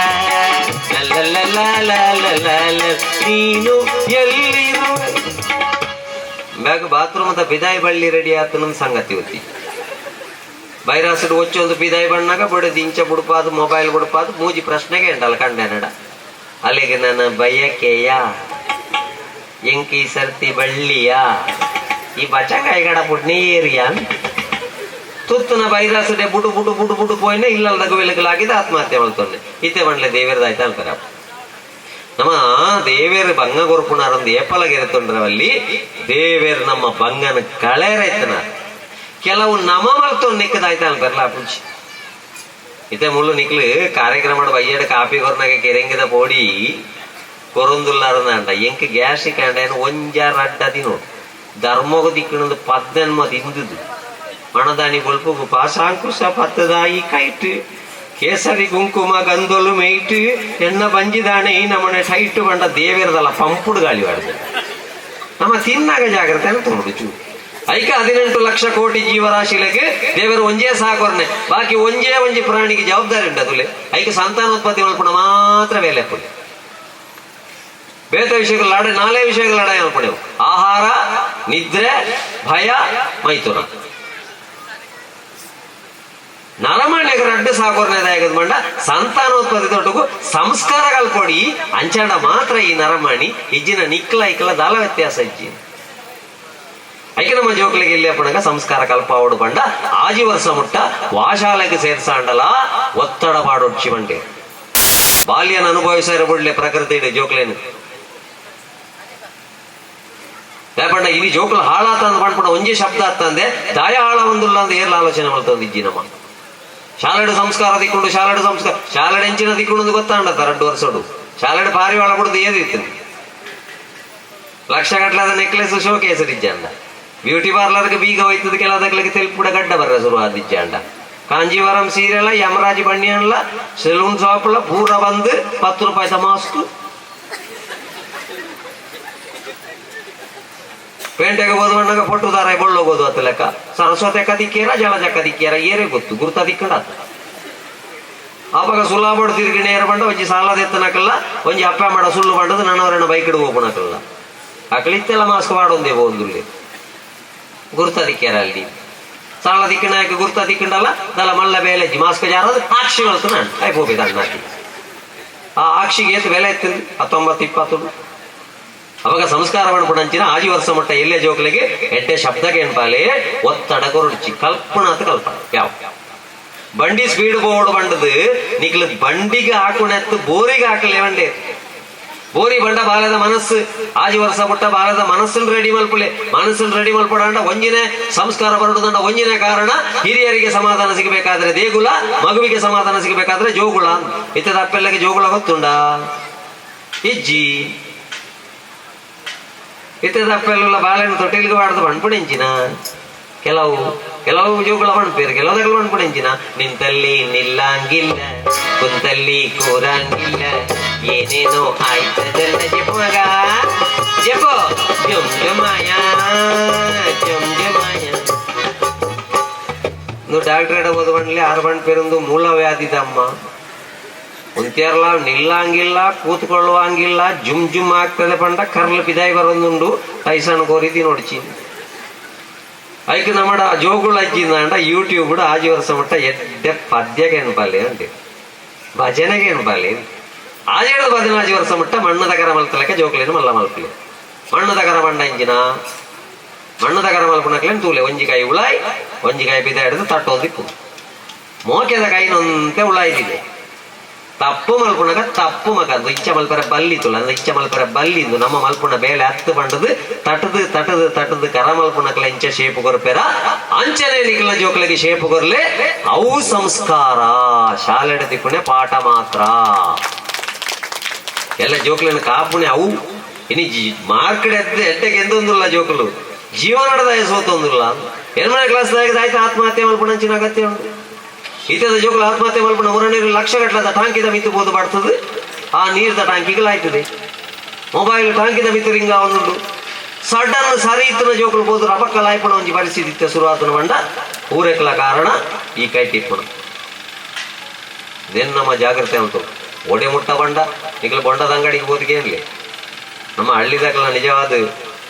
ಲಲಲಲಲಲಲ ನೀನು ಎಲ್ಲಿರುವೆ. ಬ್ಯಾಗ್ ಬಾತ್ರೂಮ್ ಅಂತ ಬಿದಾಯಿ ಬಳ್ಳಿ ರೆಡಿ ಆತನ ಸಂಗತಿ ಗೊತ್ತಿ ಬೈರಾಸಿಡ್ ಒಚ್ಚೊಂದು ಬಿದಾಯಿ ಬಣ್ಣಾಗ ಬಡದು ಇಂಚ ಬುಡುಪಾದು ಮೊಬೈಲ್ ಬುಡುಪಾದು ಮೂಜಿ ಪ್ರಶ್ನೆಗೆ ಎಂಡಲ್ಲ ಕಂಡೆನಡ ಅಲ್ಲಿಗೆ ನನ್ನ ಬಯಕೆಯ ಎಂಕಿ ಸರ್ತಿ ಬಳ್ಳಿಯ ಈ ಬಚಕಾಯಿ ಕಡ ಪುಡ್ನಿ ಏರಿಯಾ ತುತ್ತನ ಬೈರಾಸುಡೆ ಬುಡು ಬುಡು ಬುಡು ಬುಡು ಪೋಯಿನ ಇಲ್ಲಲ್ದಾಗ ವೆಲಕಲಾಗಿದ್ದು ಆತ್ಮಹತ್ಯೆ ಮಲ್ತೊಂಡೆ ಇತ್ತೆ ಬಂಡ್ಲೆ ದೇವೇರ್ದಾಯ್ತು ಅಲ್ಪರ ನಮ್ಮ ದೇವೇರ್ ಬಂಗ ಕೊರ್ಪುಣಾರಂದು ಏಪಲಗೆರೆತೊಂಡ್ರವಲ್ಲಿ ದೇವೇರ್ ನಮ್ಮ ಬಂಗನ ಕಳೆರೈತನ ಕೆಲವು ನಮ ಮಲ್ತೊಂಡು ನಿಕ್ಕದಾಯ್ತು ಅಲ್ಪರ್ಲ ಪುಂಚಿ ಇತ್ತೆ ಮುಳ್ಳು ನಿಕ್ಲು ಕಾರ್ಯಕ್ರಮ ಬಯ್ಯಡ ಕಾಪಿ ಕೊರ್ನಾಗ ಕೆರೆಂಗಿದ ಪೋಡಿ ಕೊರೊಂದುಲ್ಲಾರಂದ ಅಂಟ ಎಂಕ್ ಗ್ಯಾಸ್ಟ್ರಿಕ್ ಅಂಡ ಒಂಜ ರಡ್ಡ ದಿನೋ ಧರ್ಮೋಗ ದಿಕ್ಕಣದು ಪದ್ದನ್ಮ ತಿಂದುದು ಮಣದಾನಿ ಬೊಲ್ಪುಗು ಪಾಸಾಂಕುಶ ಪತ್ತದಾಯಿ ಕೈಟ್ ಕೇಸರಿ ಕುಂಕುಮ ಗಂಧೊಲು ಮೇಯ್ಟ್ ಎಣ್ಣ ಬಂಜಿದಾಣೆ ನಮ್ಮನೆ ಟೈಟ್ ಬಂಡ ದೇವೇರದಲ್ಲ ಪಂಪುಡು ಗಾಳಿ ಬಾಡ್ದು ನಮ್ಮ ತಿನ್ನಾಗ ಜಾಗ್ರತೆ ಅಂತ ತೋಡು ಚೂ ಐಕ 18 ಲಕ್ಷ ಕೋಟಿ ಜೀವರಾಶಿಲೆಗೆ ದೇವರು ಒಂಜೇ ಸಾಕೋರ್ನೆ ಬಾಕಿ ಒಂಜೇ ಒಂಜಿ ಪ್ರಾಣಿಗೆ ಜವಾಬ್ದಾರಿ ಉಂಟು ಅದುಲೆ ಐಕ ಸಂತಾನೋತ್ಪತ್ತಿ ಮಲ್ಪುಣ ಮಾತ್ರ ಬೇಲೆ ಪುಡಿ ಬೇತ ವಿಷಯಗಳು ಲಡ ನಾಲೇ ವಿಷಯಗಳು ಲಡಾಯಿ ಅನ್ಪಣೆವು ಆಹಾರ ನಿದ್ರೆ ಭಯ ಮೈಥುನ ನರಮಾನ್ಯಗ ರಡ್ಡು ಸಾಕೋರ್ನೇದಾಗದ ಮಂಡ ಸಂತಾನೋತ್ಪತ್ತಿ ತೊಟ್ಟುಗು ಸಂಸ್ಕಾರ ಕಲ್ಪೊಡಿ ಅಂಚಾಂಡ ಮಾತ್ರ ಈ ನರಮಾಣಿ ಇಜ್ಜಿನ ನಿಕ್ಲ ಐಕ್ಲ ದಾಲ ವ್ಯತ್ಯಾಸ ಇಜ್ಜಿ ಐಕೆ ನಮ್ಮ ಜೋಕ್ಲಿಗೆ ಇಲ್ಲಿ ಅಪ್ಪಣಗ ಸಂಸ್ಕಾರ ಕಲ್ಪಾವಡು ಬಂಡ ಆಜಿ ವರ್ಷ ಮುಟ್ಟ ವಾಶಾಲೆಗೆ ಸೇರ್ಸಾಂಡಲ ಒತ್ತಡ ಪಾಡೊಡ್ಚಿ ಬಂಡೆ ಬಾಲ್ಯನ ಅನುಭವಿಸಾರ ಬಿಡ್ಲೆ ಪ್ರಕೃತಿ ಇದೆ ಜೋಕ್ಲೇನು ಲೇಪಂಡ ಇಲ್ಲಿ ಜೋಕ್ಲು ಹಾಳಾತ ಅಂದ್ ಪಂಡ್ಪುಣ ಒಂಜಿ ಶಬ್ದ ಅತ್ತಂದೆ ದಾಯ ಹಾಳ ಒಂದುಲ್ಲ ಅಂದ ಏರ್ಲ ಆಲೋಚನೆ ಮಾಡ್ತಂದು ಇಜ್ಜಿ ನಮ್ಮ ಶಾಲೆಡು ಸಂಸ್ಕಾರ ದಿಕ್ಕೊಂಡು ಶಾಲೆಡು ಸಂಸ್ಕಾರ ಶಾಲೆಡು ಎಂಚಿನ ದಿಕ್ಕೊಂಡು ಗೊತ್ತಾಂಡತ್ತ ರಡ್ಡು ವರ್ಷಡು ಶಾಲೆಡು ಪಾರಿವಾಳ ಬಿಡುದು ಏದಿತ್ತು ಲಕ್ಷ ಗಟ್ಟಲಾದ ನೆಕ್ಲೆಸ್ ಶೋ ಕೇಸ್ ಇಜ್ಜಂಡ ಬ್ಯೂಟಿ ಪಾರ್ಲರ್ಗೆ ಬೀಗ ಹೋಯ್ತದ ಕೆಲದಕ್ಲಿಗೆ ತೆಲ್ಪುಡ ಗಡ್ಡ ಬರ್ರ ಶುರು ಆದಿಜ್ಜಾಂಡ ಕಾಂಜೀವರಂ ಸೀರೆಲ ಯಮರಾಜ್ ಬಣ್ಣಿಯನ್ಲ ಸೆಲೂನ್ ಶಾಪ್ಲ ಪೂರ ಬಂದು 10 ರೂಪಾಯಿ ಮಾಸ್ಕ್ ಪೇಂಟೆಗೆ ಹೋದ ಪೊಟ್ಟು ದಾರ ಬೊಳ್ಳೋಗೋದು ಅತ್ತ ಲೆಕ್ಕ ಸರಸ್ವತಿ ಕದಿಕ್ಕೇರ ಜಲಜ ಕದಿಕ್ಕೇರ ಏರೇ ಗೊತ್ತು ಗುರ್ತ ದಿಕ್ಕಡ ಆವಾಗ ಸುಲಾಬಡ್ ತಿರುಗಿ ನೇರ ಬಂಡ ಒಂಜಿ ಸಾಲದೆತ್ತನಕಲ್ಲ ಒಂಜಿ ಅಪ್ಪ ಮಾಡ ಸುಳ್ಳು ಬಂಡದು ನನ್ನವರನ್ನ ಬೈಕ್ ಇಡು ಹೋಗೋಣಕಲ್ಲ ಅಕಲಿತ್ತೆಲ್ಲ ಮಾಸ್ಕ್ ಮಾಡೊಂದೇ ಒಂದುಲ್ಲಿ ಗುರ್ತ ದಿಕ್ಕೇರ ಅಲ್ಲಿ ಸಾಲ ದಿಕ್ಕಣಾಕ ಗುರ್ತ ದಿಕ್ಕಂಡಲ್ಲ ದಲ ಮಲ್ಲ ಬೇಲೆಜ್ಜಿ ಮಾಸ್ಕ್ ಜಾರದು ಆಕ್ಷಿ ಹೇಳ್ತು ನಾನು ಆಯ್ತು ಹೋಗಿದ್ದ ಅಣ್ಣಾಕಿ ಆ ಆಕ್ಷಿಗೆ ಏತು ಬೆಲೆ ಎತ್ತಿಂದು 19 20. ಅವಾಗ ಸಂಸ್ಕಾರ ಪಣಪುಣಂಚಿನ ಆಜಿ ವರ್ಷ ಮಟ್ಟ ಎಲ್ಲೇ ಜೋಕ್ಲಿಗೆ ಎಡ್ಡೆ ಶಬ್ದಕ್ಕೆ ಏನ್ಪಾಲೆ ಒತ್ತಡ ಕೊರಡ್ಚಿ ಕಲ್ಪನಾ ಅಂತ ಕಲ್ಪನ ಯಾವ ಬಂಡಿ ಸ್ಪೀಡ್ ಬೋರ್ಡ್ ಬಂಡದು ನಿಕ್ಲು ಬಂಡಿಗೆ ಹಾಕುಣೆತ್ತು ಬೋರಿಗೆ ಹಾಕಲೇ ಬಂಡೆ ಬೋರಿ ಬಂಡ ಬಾಲದ ಮನಸ್ಸು ಆಜಿ ವರ್ಷ ಪುಟ್ಟ ಬಾಲದ ಮನಸ್ಸನ್ನು ರೆಡಿ ಮಲ್ಪುಲೆ ಮನಸ್ಸನ್ನು ರೆಡಿ ಮಲ್ಪಡಂಡ ಒಂಜಿನೇ ಸಂಸ್ಕಾರ ಬರಡುದಂಡ ಒಂಜಿನೇ ಕಾರಣ ಹಿರಿಯರಿಗೆ ಸಮಾಧಾನ ಸಿಗಬೇಕಾದ್ರೆ ದೇಗುಲ, ಮಗುವಿಗೆ ಸಮಾಧಾನ ಸಿಗಬೇಕಾದ್ರೆ ಜೋಗುಳ. ಇತ್ತದ ಅಪ್ಪೆಲ್ಲಗೆ ಜೋಗುಳ ಗೊತ್ತುಂಡ ಇಜ್ಜಿ ಇತ್ತದ ಅಪ್ಪೆಲ್ಲ ಬಾಳೆಹಣ್ಣು ತೊಟ್ಟಿಲ್ಗೆ ಬಾಡ್ದು ಬಣ್ಪುಡೆಂಚಿನ ಕೆಲವು ಕೆಲವು ಜೋಗುಳ ಬಣ್ಪೇರು ಕೆಲವು ಬಣ್ಪುಡೆಂಚಿನ ನಿಂತಲ್ಲಿ ನಿಲ್ಲಂಗಿಲ್ಲ ಕುಂತಲ್ಲಿ ಕೂರಂಗಿಲ್ಲ ಏನೇನೋ ಆಯ್ತದಲ್ಲ ಜೆಪ್ಪು ಮಗ ಜೆಪ್ಪು ಜುಮ್ ಜುಮಾಯ ಜುಮ್ ಜುಮಾಯ. నువ్వు ಡಾಕ್ಟರ್ ಹೋದ ಬಂಡ್ಲಿ ಆರು ಬಂಡ್ ಪೇರೊಂದು ಮೂಲ ವ್ಯಾಧಿದಮ್ಮ ಉಂತ್ಯರ್ಲ ನಿಲ್ಲಂಗಿಲ್ಲ ಕೂತ್ಕೊಳ್ಳುವಂಗಿಲ್ಲ ಜುಮ್ ಜುಮ್ ಆಗ್ತದೆ ಪಂಡ ಕರ್ಲು ಪಿದಾಯಿ ಬರೋದುಂಡು ಟೈಸನ್ ಕೋರಿದಿ ನೋಡ್ಚಿ ಐಕ್ ನಮ್ಮಡ ಜೋಗುಳ ಅಜ್ಜಿಂದ ಯೂಟ್ಯೂಬ್ ಆಜಿ ವರ್ಷ ಮಟ್ಟ ಎಡ್ಡೆ ಪದ್ಯಕ್ಕೆ ಎನ್ಪಾಲೆ ಅಂತೆ ಭಜನೆಗೆ ಎನ್ಪಾಲೆ ಆಜೇಳು 14 ವರ್ಷ ಮಟ್ಟ ಮಣ್ಣದ ಕರ ಮಲ್ತಲಕ್ಕೆ ಜೋಕ್ಲೇನು ಮಲ್ಲ ಮಲ್ಪಲೆ ಮಣ್ಣದ ಕರ ಬಂಡ ಇಂಜಿನ ಮಣ್ಣದ ಕರ ಮಲ್ಪುನಕ್ಲೇನು ತೂಲೆ ಒಂಜಿಕಾಯಿ ಉಳಾಯ್ ಒಂಜಿಕಾಯಿ ಬಿದ ಹಿಡಿದು ತಟ್ಟೋದಿಪ್ಪು ಮೋಕೆದ ಕಾಯಿನಂತೆ ಉಳಾಯ್ದಿದೆ ತಪ್ಪು ಮಲ್ಪುನಗ ತಪ್ಪು ಮಗ ಅಂದು ಇಚ್ಚ ಮಲ್ಪರ ಬಲ್ಲಿತುಲ್ಲ ಅಂದು ಇಚ್ಚ ಮಲ್ಪರ ಬಲ್ಲಿಂದು ನಮ್ಮ ಮಲ್ಪುನ ಬೇಳೆ ಹತ್ತು ಬಂಡದು ತಟದು ತಟದು ತಟದು ಕರ ಮಲ್ಪುನಕ್ಲ ಇಂಚ ಶೇಪು ಕೊರ್ಪೆರ ಅಂಚನೆ ನಿಕ್ಲ ಜೋಕ್ಲಗೆ ಶೇಪು ಕೊರ್ಲೆ ಅವು ಸಂಸ್ಕಾರ ಶಾಲೆಡ ತಿಕ್ಕುನೆ ಪಾಠ ಮಾತ್ರ ಎಲ್ಲ ಜೋಕ್ಲನ ಕಾಪುಣೆ ಅವು ಇನಿ ಮಾರ್ಕೆಟ್ ಎದ್ದೆ ಎಡ್ಡೆಗೆ ಎಂದೊಂದುಲ್ಲ ಜೋಕುಲು ಜೀವನದ ಸೋತೊಂದುಲ್ಲ ಎನ್ಮನೆ ಕ್ಲಾಸ್ ಆಯ್ತು ಆತ್ಮಹತ್ಯೆ ಮಲ್ಪುಣಂಚಿನ ಅಗತ್ಯ ಉಂಟು. ಇತದ ಜೋಕುಲು ಆತ್ಮಹತ್ಯೆ ಮಲ್ಪುಣ ಉರ ನೀರು ಲಕ್ಷ ಗಟ್ಟಲದ ಟಾಂಕಿದ ಮಿತ್ತು ಬೋದು ಬರ್ತದೆ ಆ ನೀರ್ದ ಟಾಂಕಿಗಳಾಯ್ತದೆ ಮೊಬೈಲ್ ಟಾಂಕಿದ ಮಿತ್ತು ರಿಂಗ ಒಂದುಂಡು ಸಡನ್ ಸರಿ ಇತ್ತನ ಜೋಕುಲು ಬೋದು ರಬಕ್ಕ ಲಾಯ್ಪುಣ ಒಂಜಿ ಪರಿಸ್ಥಿತಿ ಇತ್ತೆ ಶುರುವಾತನ ಬಂಡ ಊರೆಕ್ಲ ಕಾರಣ ಈ ಕೈ ತಿಪ್ಪುಣ ದೇನ್ ನಮ್ಮ ಜಾಗ್ರತೆ ಉಂಟು ಒಡೆ ಮುಟ್ಟ ಬಂಡ ನಿಕ್ಲ ಬೊಂಡದ ಅಂಗಡಿಗೆ ಬೋದಿಗೆ ಏನ್ಲಿ ನಮ್ಮ ಹಳ್ಳಿದಾಕಲ ನಿಜವಾದ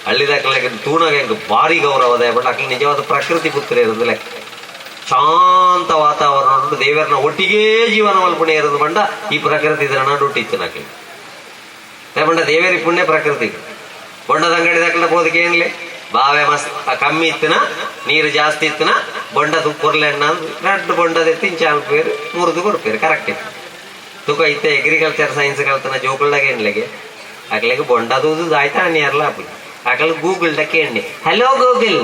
ಹಳ್ಳಿದಾಕಲ ತೂಣಗ ಎಂಕ್ ಭಾರಿ ಗೌರವದ ಬಟ್ ಅಕ್ಲ ನಿಜವಾದ ಪ್ರಕೃತಿ ಪುತ್ರ ಇರೋದು ಲೆಕ್ಕ ಶಾಂತ ವಾತಾವರಣ ಉಂಟು ದೇವರನ್ನ ಒಟ್ಟಿಗೆ ಜೀವನ ಮಲ್ಪುಣೆ ಇರೋದು ಬಂಡ ಈ ಪ್ರಕೃತಿ ಇದರ ನಡುಟ್ಟಿತ್ತು ನಕ್ಲಿ ಬಂಡ ದೇವರಿ ಪುಣ್ಯ ಪ್ರಕೃತಿ ಬೊಂಡದ ಅಂಗಡಿ ದಾಕಲ ಬೋದಕ್ಕೆ ಏನ್ಲಿ ಬಾವೆ ಮಸ್ತ್ ಕಮ್ಮಿ ಇತ್ತನ ನೀರು ಜಾಸ್ತಿ ಇತ್ತನ ಬೊಂಡ ಕೊರ್ಲೆಣ್ಣ ರಡ್ಡು ಬೊಂಡದ ಎತ್ತಿ ಇಂಚ ಮುರಿದು ಕೊಡ್ಪೇರು ಕರೆಕ್ಟ್ ಇತ್ತು ತುಕ ಇತ್ತೆ ಅಗ್ರಿಕಲ್ಚರ್ ಸೈನ್ಸ್ ಕಲ್ತನ ಜೋಕುಲ್ದಾಗ ಏನ್ಲೆಗೆ ಅಕ್ಲೆಗೆ ಬೊಂಡ ದೂದು ಆಯ್ತಾ ಅಣ್ಣಿಯರ್ಲ ಆಪುಜಿ Akal Google ಕೇಂಡಿ hello Google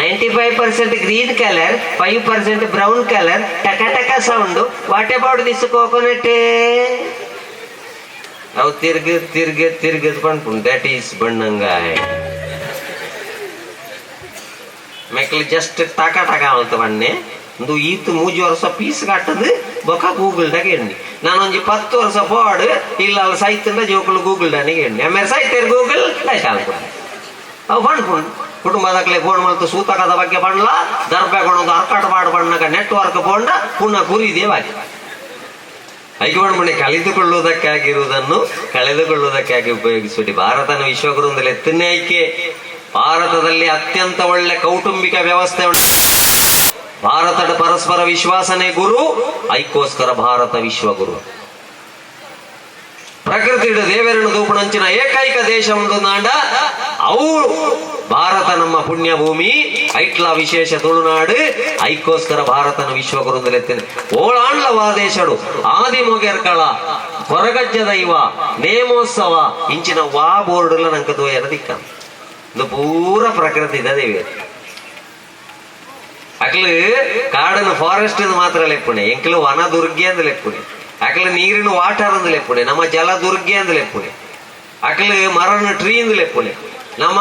95% green colour 5% brown colour ಟಕ ಟಕ sound what about this coconut ಅವು ತಿರ್ಗ ತಿರ್ಗ ತಿರ್ಗ ಪನ್ಪುಂಡು that is ಬಣ್ಣಂಗಾಯ್ ಮೆಕ್ಲು ಜಸ್ಟ್ ಟಕ ಟಕ ಮಲ್ತ ಬಣ್ಣೆ ಒಂದು ಈತ್ ಮೂಜಿ ವರ್ಷ ಪೀಸ್ ಕಟ್ಟದು ಬೊಕ ಗೂಗಲ್ ದಾಗ ಎಣ್ಣಿ ನಾನೊಂಜಿ 10 ವರ್ಷ ಪೋಡು ಇಲ್ಲ ಅಲ್ಲ ಸೈತಂಡ ಜೋಕುಲು ಗೂಗಲ್ ದಾನಿಗೆ ಎಣ್ಣಿ ಆಮೇಲೆ ಸೈತೇರು ಗೂಗಲ್ ಲೈಟ್ ಅನ್ಕೊಂಡು ಅವು ಪಣ್ಪುಂಡು ಕುಟುಂಬದಕ್ಲೆ ಫೋನ್ ಮಲ್ತು ಸೂತಕದ ಬಗ್ಗೆ ಪಣ್ಲ ದರ್ಬೆ ಕೊಡೋದು ಅರ್ಕಾಟ ಮಾಡು ಬಣ್ಣಗ ನೆಟ್ವರ್ಕ್ ಪೋಂಡ ಪುನಃ ಕುರಿದೇ ಬಾಕಿ ಐಕಮಣೆ ಕಲಿತುಕೊಳ್ಳುವುದಕ್ಕಾಗಿರುವುದನ್ನು ಕಳೆದುಕೊಳ್ಳುವುದಕ್ಕಾಗಿ ಉಪಯೋಗಿಸುವುದು. ಭಾರತನ ವಿಶ್ವಗುರು ಅಂದ್ರೆ ಎತ್ತನೇ ಆಯ್ಕೆ. ಭಾರತದಲ್ಲಿ ಅತ್ಯಂತ ಒಳ್ಳೆ ಕೌಟುಂಬಿಕ ವ್ಯವಸ್ಥೆ ಉಂಟು. ಭಾರತದ ಪರಸ್ಪರ ವಿಶ್ವಾಸನೆ ಗುರು, ಐಕ್ಕೋಸ್ಕರ ಭಾರತ ವಿಶ್ವಗುರು. ಪ್ರಕೃತಿ ದೇವರನ್ನು ದೂಪಣಂಚಿನ ಏಕೈಕ ದೇಶ ಉಂಟು ನಾಂಡ ಅವು ಭಾರತ ನಮ್ಮ ಪುಣ್ಯ ಭೂಮಿ. ಐಟ್ಲ ವಿಶೇಷ ತುಳುನಾಡು ಐಕ್ಕೋಸ್ಕರ ಭಾರತನ ವಿಶ್ವಗುರು ಅಂದ್ರೆ ಓಳಾಂಡ್ಲ ವಾದೇಶಡು ಆದಿ ಮೊಗೆರ್ಕಳ ಕೊರಗಜ್ಜ ದೈವ ನೇಮೋತ್ಸವ ಇಂಚಿನ ವಾ ಬೋರ್ಡ್ಲ ನಂಕ ತೋಯರ ದಿಕ್ಕ ಇದು ಪೂರ ಪ್ರಕೃತಿ ದೇವಿ. ಅಕ್ಲು ಕಾಡನ್ನು ಫಾರೆಸ್ಟ್ ಮಾತ್ರ ಲೆಪ್ಪುಣೆ, ಎಂಕ್ಲು ವನ ದುರ್ಗೆ ಅಂದ್ ಲೆಪ್ಪುಣೆ, ಅಕ್ಲು ನೀರಿನ ವಾಟರ್ ಅಂದ್ ಲೆಪ್ಪುಣೆ, ನಮ್ಮ ಜಲ ದುರ್ಗೆ ಅಂದ್ ಲೆಪ್ಪುಣೆ, ಅಕ್ಲು ಮರನ ಟ್ರೀ ಅಂದ್ ಲೆಪ್ಪುಣೆ. ನಮ್ಮ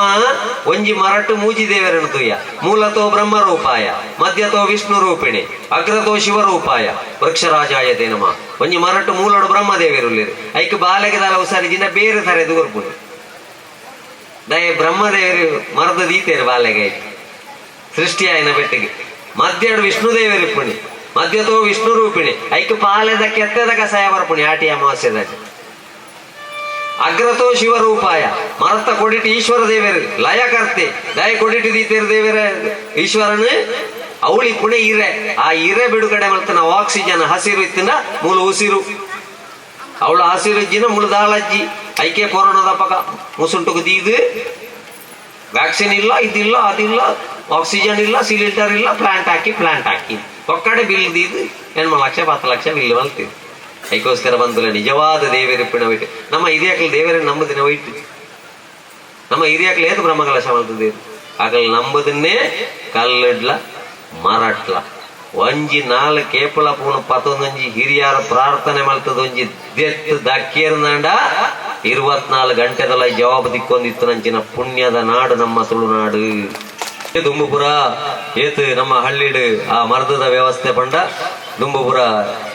ಒಂಜಿ ಮರಟು ಮೂಜಿ ದೇವರನ್ನು ತುಯ್ಯ, ಮೂಲತೋ ಬ್ರಹ್ಮ ರೂಪಾಯ, ಮಧ್ಯತೋ ವಿಷ್ಣು ರೂಪಿಣಿ, ಅಗ್ರತೋ ಶಿವರೂಪಾಯ, ವೃಕ್ಷರಾಜಾಯ ತೇ ನಮಃ. ಒಂಜಿ ಮರಟು ಮೂಲಡು ಬ್ರಹ್ಮ ದೇವರುಲ್ಲೇರು ಐಕ್ ಬಾಲೆಗೆ ದಾಲ ಉಸಾರಿ ಜಿನ ಬೇರೆ ತರೆದು ಕೊರ್ಪುಣೆ. ದಯ ಬ್ರಹ್ಮದೇವರು ಮರದ ದೀತೇರು ಬಾಲೆಗೆ ಐಕ್ ಸೃಷ್ಟಿಯಾಯಿನ ಬೆಟ್ಟಿಗೆ. ಮಧ್ಯಡು ವಿಷ್ಣು ದೇವರಿಪ್ಪುಣಿ, ಮಧ್ಯತೋ ವಿಷ್ಣು ರೂಪಿಣಿ, ಐಕ್ ಪಾಲೆದ ಕೆತ್ತೆದ ಕಸಾಯ ಬರ್ಪುಣಿ ಆಟಿ ಅಮಾವಾಸ್ಯದ. ಅಗ್ರತೋ ಶಿವರೂಪಾಯ, ಮರತ್ತ ಕೊಡಿಟ್ಟು ಈಶ್ವರ ದೇವರು ಲಯಕರ್ತೆ, ದಯ ಕೊಡಿಟ್ಟು ದೀತೇರು ದೇವರ ಈಶ್ವರನು ಅವಳಿ ಪುಣೆ ಇರೆ, ಆ ಇರೆ ಬಿಡುಗಡೆ ಮಲ್ತನ ಆಕ್ಸಿಜನ್ ಹಸಿರು ಇತ್ತಿನ ಮೂಲ ಉಸಿರು, ಅವಳು ಹಸಿರು ಇಜ್ಜಿನ ಮುಳು ದಾಳಜ್ಜಿ. ಐಕೆ ಕೊರೋನಾದ ಪಕ್ಕ ಮುಸುಂಟುಗು ದೀದು ವ್ಯಾಕ್ಸಿನ್ ಇಲ್ಲ, ಇದಿಲ್ಲ, ಅದಿಲ್ಲ, ಆಕ್ಸಿಜನ್ ಇಲ್ಲ, ಸಿಲಿಂಡರ್ ಇಲ್ಲ, ಪ್ಲಾಂಟ್ ಹಾಕಿ ಪ್ಲಾಂಟ್ ಹಾಕಿ ಒಕ್ಕಡೆ ಬಿಲ್ ದೀದು 8 ಲಕ್ಷ 10 ಲಕ್ಷ ಬಿಲ್ ಮಲ್ತೀವಿ. ಅದಕ್ಕೋಸ್ಕರ ಬಂದಿಲ್ಲ ನಿಜವಾದ ದೇವರಿಪ್ಪಿನ ವೈಟ್. ನಮ್ಮ ಹಿರಿಯಾಕ್ಲು ದೇವರೇ ನಂಬುದಿನ ವೈಟ್. ನಮ್ಮ ಹಿರಿಯಾಕ್ಲು ಏತು ಬ್ರಹ್ಮಕಲಶ ಮಲ್ತದೇರು ಆಗಲ್ ನಂಬುದನ್ನೇ ಕಲ್ಲಿಡ್ಲ ಮರಟ್ಲ ಒಂಜಿ ನಾಲ್ ಕೇಪಲ ಪೂಣ ಪತ್ತೊಂದೊಂಜಿ ಹಿರಿಯರ ಪ್ರಾರ್ಥನೆ ಮಲ್ತದ ಒಂಜಿ ದೆತ್ತು ದಕ್ಕೇರ್ನಾಂಡ 24 ಗಂಟೆದಲ್ಲ ಜವಾಬು ದಿಕ್ಕೊಂದಿತ್ತು ನಂಚಿನ ಪುಣ್ಯದ ನಾಡು ನಮ್ಮ ತುಳುನಾಡು. ದುಂಬುಪುರ ಏತು ನಮ್ಮ ಹಳ್ಳಿಡು ಆ ಮರ್ದದ ವ್ಯವಸ್ಥೆ ಪಂಡ ದುಂಬುಪುರ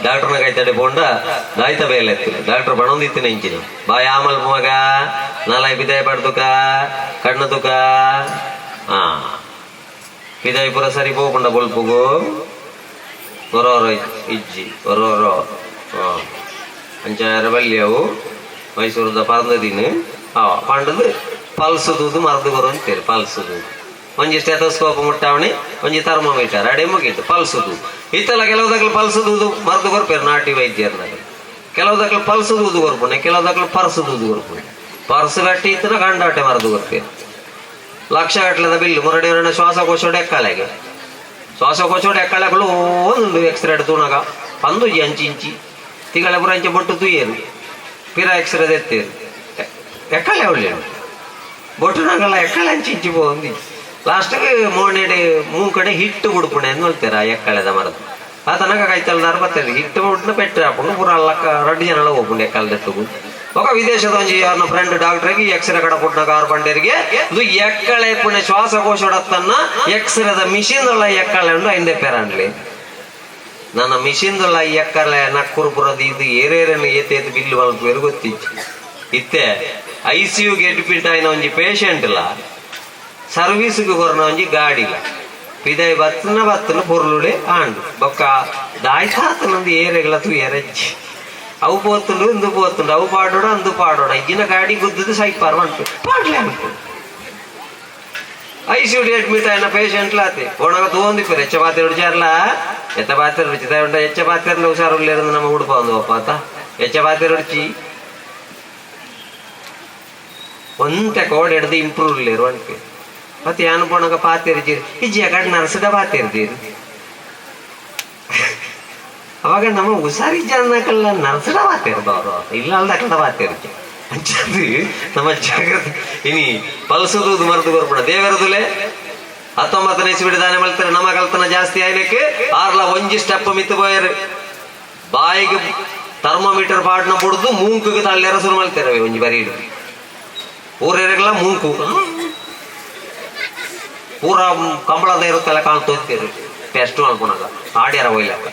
ಡಾಕ್ಟರ್ನ ಕೈತಡೆ ಪೋಂಡ ದಾಯ್ತ ಬೇಲೆ ಎತ್ತು ಡಾಕ್ಟರ್ ಬಣೊಂದಿತ್ತು ನೆಂಚಿನ ಬಾಯ್ ಆಮಲ್ ಮಗ ನಾಲಾಯ್ ಬಿದಾಯ ಪಡ್ದುಕ ಕಣ್ಣು ತುಕ ಆ ಪಿದಾಯಿಪುರ ಸರಿ ಪೋಪುಂಡ ಬೊಲ್ಪುಗು ಒರೋರೋ ಇಜ್ಜಿ ಒರೋರೋ ಅಂಚಾರ ಬಲ್ಯವು ಮೈಸೂರದ ಪರಂದದಿನ ಪಂಡದು ಪಲ್ಸ್ ದೂದು ಮರದು ಬರು ಅಂತೀರಿ. ಪಲ್ಸ್ ದೂದು ಒಂಜಿ ಸ್ಟೆಥೋಸ್ಕೋಪ್ ಮುಟ್ಟಾವಣಿ ಒಂಜಿ ಥರ್ಮೋಮೀಟರ್ ಅಡೆ ಮುಗೀತು. ಪಲ್ಸ್ ದೂದು ಇತ್ತಲ್ಲ ಕೆಲವು ದಕ್ಲು ಪಲ್ಸ್ ದೂದು ಮರದು ಕೊರ್ಪೇರು ನಾಟಿ ವೈದ್ಯರ್ನಾಗ. ಕೆಲವು ದಕ್ಲು ಪಲ್ಸ್ ದೂದು ಕೊರ್ಪುಣೆ, ಕೆಲವು ದಕ್ಲು ಪರ್ಸ್ ದೂದು ಕೊರ್ಪುಣೆ. ಪರ್ಸ್ ಗಟ್ಟಿ ಇತ್ತಿನ ಕಂಡಾಟೆ ಮರದು ಕೊರ್ಪೇರು ಲಕ್ಷ ಗಟ್ಟಲೆದ ಬಿಲ್ಲು. ಮುರಡಿ ಶ್ವಾಸಕೋಶ ಎಕ್ಕಳೆಗೆ ಶ್ವಾಸಕೋಶ ಎಕ್ಕಳೆಗಳು ಒಂದು ಎಕ್ಸ್ರೇ ತೂನಗ ಪಂದು ಅಂಚಿ ಇಂಚಿ ತಿಗಳ ಪುರ ಅಂಚೆ ಬೊಟ್ಟು ತುಯ್ಯರು ಪಿರ ಎಕ್ಸ್ರೇ ಎತ್ತೇರು ಎಕ್ಕಳೆ ಒಳ್ಳೆ ಬೊಟ್ಟು ನಂಗಲ್ಲ ಎಕ್ಕಳೆ ಅಂಚಿ ಇಂಚಿ ಪೋಂದಿ ಲಾಸ್ಟ್ಗೆ ಮೋನೆಡೆ ಮೂಕಡೆ ಹಿಟ್ಟು ಬುಡ್ಪುಣೆ ಅಂತ ಹೇಳ್ತಾರೆ. ಆ ಎಕ್ಕಳೆದ ಮರದ ಆ ತನಕ ಕೈತಲ್ದಾರ ಬರ್ತದೆ ಹಿಟ್ಟು ಬಿಡ್ನ ಪೆಟ್ಟು ಹಾಕೊಂಡು ಪೂರ ಅಲ್ಲಕ್ಕ ರಡ್ಡು ಜನ ಹೋಗ್ಪುಂಡು ಎಕ್ಕಲ್ದೆತ್ತುಗು. ఒక ವಿದೇಶದ ಒಂಜಿ ಯಾರನ್ನ ಫ್ರೆಂಡ್ ಡಾಕ್ಟರ್ಗೆ ಎಕ್ಸ್ರೇ ಕಡ ಪುಟ್ನ ಕಾರ್ ಬಂಡೇರಿಗೆ ಇದು ಎಕ್ಕಳೆ ಪುಣೆ ಶ್ವಾಸಕೋಶಡತ್ತನ್ನ ಎಕ್ಸ್ರೇದ ಮಿಷಿನ್ ದೊಳ ಎಕ್ಕಳೆ ಉಂಡು ಐಂದೆ ಪೆರಾನ್ಲಿ. ನನ್ನ ಮಿಷಿನ್ ದೊಳ ಎಕ್ಕಳೆ ನಕ್ಕುರು ಪುರದ ಇದು ಏರೇರನ್ನು ಏತೇತು ಬಿಲ್ಲು ಮಲ್ಪುವೆರು ಗೊತ್ತಿಜ್ಜಿ. ಇತ್ತೆ ಐಸಿಯುಗೆ ಅಡ್ಮಿಟ್ ಆಯಿನ ಒಂಜಿ ಪೇಷಂಟ್ ಇಲ್ಲ ಸರ್ವಿಸ್ಗೆ ಕೊರ್ನ ಒಂಜಿ ಗಾಡಿಲ ಪಿದಾಯಿ ಬತ್ತನ ಬತ್ತನ ಪೊರ್ಲುಡೆ ಆಂಡು ಬೊಕ್ಕ ದಾಯ್ತಾತನಂದು ಏರೆಗಳ ತೂಯರಜ್ಜಿ. ಅವು ಪೋತುಂಡು ಇಂದು ಪೋತುಂಡು ಅವು ಪಾಡೋಡ ಅಂದು ಪಾಡೋಡ ಇಜ್ಜಿನ ಗಾಡಿ ಗುದ್ದುದು ಸೈಪಾರ್ ಮನ್ಪು ಪಾಡ್ಲೆ ಅನ್ಪು. ಐಸಿಯು ಅಡ್ಮಿಟ್ ಆಯ್ನ ಪೇಷಂಟ್ ಲಾತೆ ಪೋಣಗ ತೂವೊಂದಿಪ್ಪೆರ್ ಎಚ್ಚ ಪಾತೆರೊಡು ಸೇರ್ಲ ಎತ್ತ ಪಾತೆರೊಡ್ಚಿ ಉಂಡ ಎಚ್ಚ ಪಾತೆರ್ನ ಹುಷಾರುಲ್ಲೇರಂದು ನಮ್ಮ ಉಡುಪ ಒಂದು ಒಪ್ಪಾತ ಎಚ್ಚ ಪಾತೆರೊಡ್ಚಿ ಒಂತೆ ಕೋಡ್ ಹಿಡ್ದು ಇಂಪ್ರೂವ್ ಇಲ್ಲೇರು ಅನ್ಪೆ. ಮತ್ತೆ ಯಾನು ಪೋಣಗ ಪಾತೆರ್ಜೀರ್ ಇಜ್ಜಿ ಅಕಡೆ ನರ್ಸ್ಡ ಪಾತೆರ್ದೀರು. ಅವಾಗ ನಮ್ಮ ಹುಷಾರಿಜ್ಜನಕಲ್ಲ ನರ್ಸ್ಡ ಪಾತೆರ್ದವರು ಇಲ್ಲ ಅಲ್ದಕಲ್ದ ಪಾತೆರ್ಜಿ. ಅಂಚದು ನಮ್ಮ ಜಾಗ್ರತೆ ಇನಿ ಪಲ್ಸದು ಮರದು ಕೊರ್ಪಣ ದೇವರದುಲೆ 19ನೇ ಇಸ್ವಿಡ್ ದಾನೆ ಮಲ್ತಾರೆ. ನಮ್ಮ ಕಲ್ತನ ಜಾಸ್ತಿ ಆಯ್ನಕ್ಕೆ ಆರ್ಲ ಒಂಜಿ ಸ್ಟೆಪ್ ಮಿತ್ತು ಪೋಯರು. ಬಾಯಿಗೆ ಥರ್ಮೋಮೀಟರ್ ಪಾಡ್ನ ಬುಡ್ದು ಮೂಂಕುಗೆ ತಳ್ಳೆರ ಶುರು ಮಲ್ತಾರೆ. ಒಂಜಿ ಬರಿ ಇಡು ಊರೆರಗಲ ಮೂಂಕು ಪೂರ ಕಂಬಳದ ಇರುತ್ತಲ್ಲ ಕಾಣ್ತೋಗ್ತೀರಿ ಟೆಸ್ಟ್ ಮಲ್ಪುನಾಗ ಆಡ್ಯಾರ ಒಯ್ಲಕ್ಕ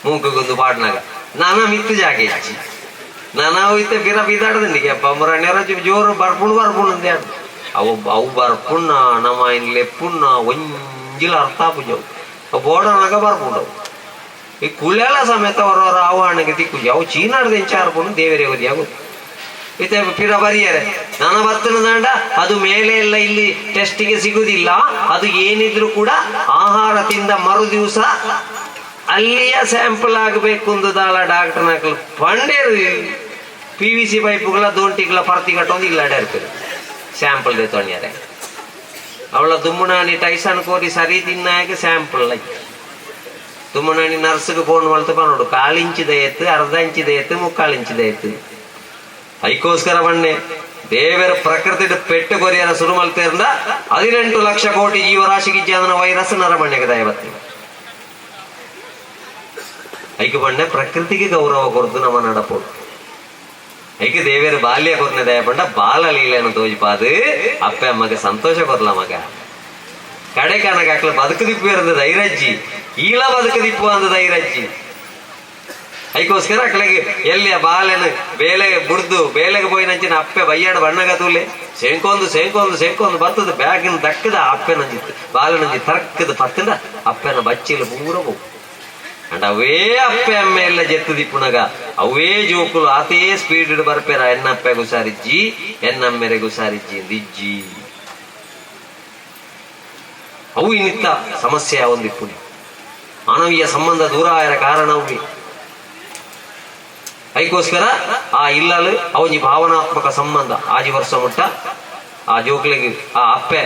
ಮೂಂಕುಗೊಂದು ಪಾಡ್ನಾಗ ನಾನಾ ಮಿತ್ತು ಜಾಗೆ ಇಜ್ಜಿ. ನಾನಾ ಹೋಯ್ತೆ ಪಿರ ಬೀದಾಡ್ದಂಡಿಗೆ ಅಪ್ಪ ಮುರಣ್ಯರ ಜೋರು ಬರ್ಪುಣ್ ಬರ್ಪುಣ್ ಅಂದೆ. ಅವು ಅವು ಬರ್ಪುಣ್ಣ ನಮ್ಮ ಲೆಪ್ಪುಣ್ಣ ಒಂಜಿಲ ಅರ್ಥ ಆಪುಜವು. ಅವು ಬೋಡನಾಗ ಬರ್ಪುಂಡವು ಈ ಕುಳ್ಯಾಲ ಸಮೇತ ಅವರವರ ಆಹ್ವಾನಕ್ಕೆ ತಿಕ್ಕುಜಿ. ಅವು ಚೀನಾಡ್ದ ಎಂಚಾರ್ಪುಂಡು ದೇವರೇ ಗೊತ್ತಿಯಾಗು. ಇತ್ತೆ ಪಿರ ಬರಿಯರೆ ನನ್ನ ಬರ್ತನ ದಾಂಡ ಅದು ಮೇಲೆ ಎಲ್ಲ ಇಲ್ಲಿ ಟೆಸ್ಟಿಗೆ ಸಿಗುದಿಲ್ಲ. ಅದು ಏನಿದ್ರು ಕೂಡ ಆಹಾರ ತಿಂದ ಮರು ದಿವಸ ಅಲ್ಲಿಯ ಸ್ಯಾಂಪಲ್ ಆಗಬೇಕು ಅಂದು ದಾಳ ಡಾಕ್ಟರ್ ನಾಕಲು ಪಂಡೇರು ಪಿವಿಸಿ ಪೈಪುಗಳ ದೋಂಟಿಗಳ ಪರ್ತಿ ಕಟ್ಟೊಂದು ಇಲ್ಲ ಇರ್ತಾರೆ ಸ್ಯಾಂಪಲ್ ತೊಣ್ಯಾರೆ. ಅವಳ ದುಮ್ಮುನಾನಿ ಟೈಸನ್ ಕೋರಿ ಸರಿ ತಿನ್ನಾಕ ಸ್ಯಾಂಪಲ್ ದುಮ್ಮುನಾನಿ ನರ್ಸ್ಗೆ ಫೋನ್ ಮಲ್ತು ಪನ್ನೋಡು ಕಾಲು ಇಂಚಿದ ಎತ್ತು ಅರ್ಧ ಇಂಚಿದ ಎತ್ತು ಮುಕ್ಕಾಲು ಇಂಚಿದ ಎತ್ತು. ಐಕೋಸ್ಕರ ಬಣ್ಣೆ ದೇವರ ಪ್ರಕೃತಿ ಪೆಟ್ಟು ಕೊರಿಯರ ಸುರು ಮಲ್ತೇರ್ದ 18 ಲಕ್ಷ ಕೋಟಿ ಜೀವರಾಶಿಗೆ ಜನ ವೈರಸ್ ನರಮಣ್ಯಗೆ ದಯವತ್ತಿ. ಐಕು ಬಣ್ಣೆ ಪ್ರಕೃತಿಗೆ ಗೌರವ ಕೊಡ್ತು ನಮ್ಮ ನಡಪೋಡು. ಐಕೆ ದೇವೇರು ಬಾಲ್ಯ ಕೊರ್ನೆ ದಯ ಪಂಡ ಬಾಲ ಲೀಲೆಯನ್ನು ತೋಜಿಪಾದು ಅಪ್ಪೆ ಅಮ್ಮಗೆ ಸಂತೋಷ ಕೊರ್ಲ ಮಗ. ಕಡೆ ಕನಕ ಅಕ್ಲ ಬದುಕದಿಪ್ಪು ಇರೋದು ಧೈರ್ಯಜ್ಜಿ ಈಳ ಬದುಕದಿಪ್ಪು ಅಂದ ಧೈರ್ಯಜ್ಜಿ. ಐಕೋಸ್ಕರ ಅಕ್ಲೆಗೆ ಎಲ್ಲಿ ಆ ಬಾಲೆನ ಬೇಲೆ ಬುಡ್ದು ಬೇಲೆಗೆ ಪೋಯಿನಂಚಿನ ಅಪ್ಪೆ ಬಯ್ಯಾಡ ಬಣ್ಣಗ ತೂಲೆ ಸೇಂಕೊಂದು ಸೇಂಕೊಂದು ಸೇಂಕೊಂದು ಬರ್ತದ ಬ್ಯಾಗಿನ ದಕ್ಕದ ಅಪ್ಪೆ ನಂಜಿತ್ತು ಬಾಲೆ ನಂಜಿ ತರ್ಕದ ಪತ್ತದ ಅಪ್ಪೆನ ಬಚ್ಚಿಲು ಪೂರ ಹೋಗು. ಅಂಡ್ ಅವೇ ಅಪ್ಪೆ ಅಮ್ಮೆ ಎಲ್ಲ ಜೆತ್ತುದಿಪ್ಪುನಗ ಅವೇ ಜೋಕುಲು ಆತೇ ಸ್ಪೀಡ್ ಬರ್ಪೇರ ಎನ್ನಪ್ಪೆ ಗುಸಾರಿಜ್ಜಿ ಎನ್ನಮ್ಮೆರೆ ಗುಸಾರಿಜ್ಜಿ ಇಜ್ಜಿ. ಅವು ಇನ್ನಿತ್ತ ಸಮಸ್ಯೆ ಒಂದಿಪ್ಪುನಿ ಮಾನವೀಯ ಸಂಬಂಧ ದೂರ ಆಯರ ಕಾರಣವೇ. ಐಕೋಸ್ಕರ ಆ ಇಲ್ಲಲು ಅವನಿ ಭಾವನಾತ್ಮಕ ಸಂಬಂಧ ಆಜಿ ವರ್ಷ ಮುಟ್ಟ ಆ ಜೋಕ್ಲಿಗೆ ಆ ಅಪ್ಪೆ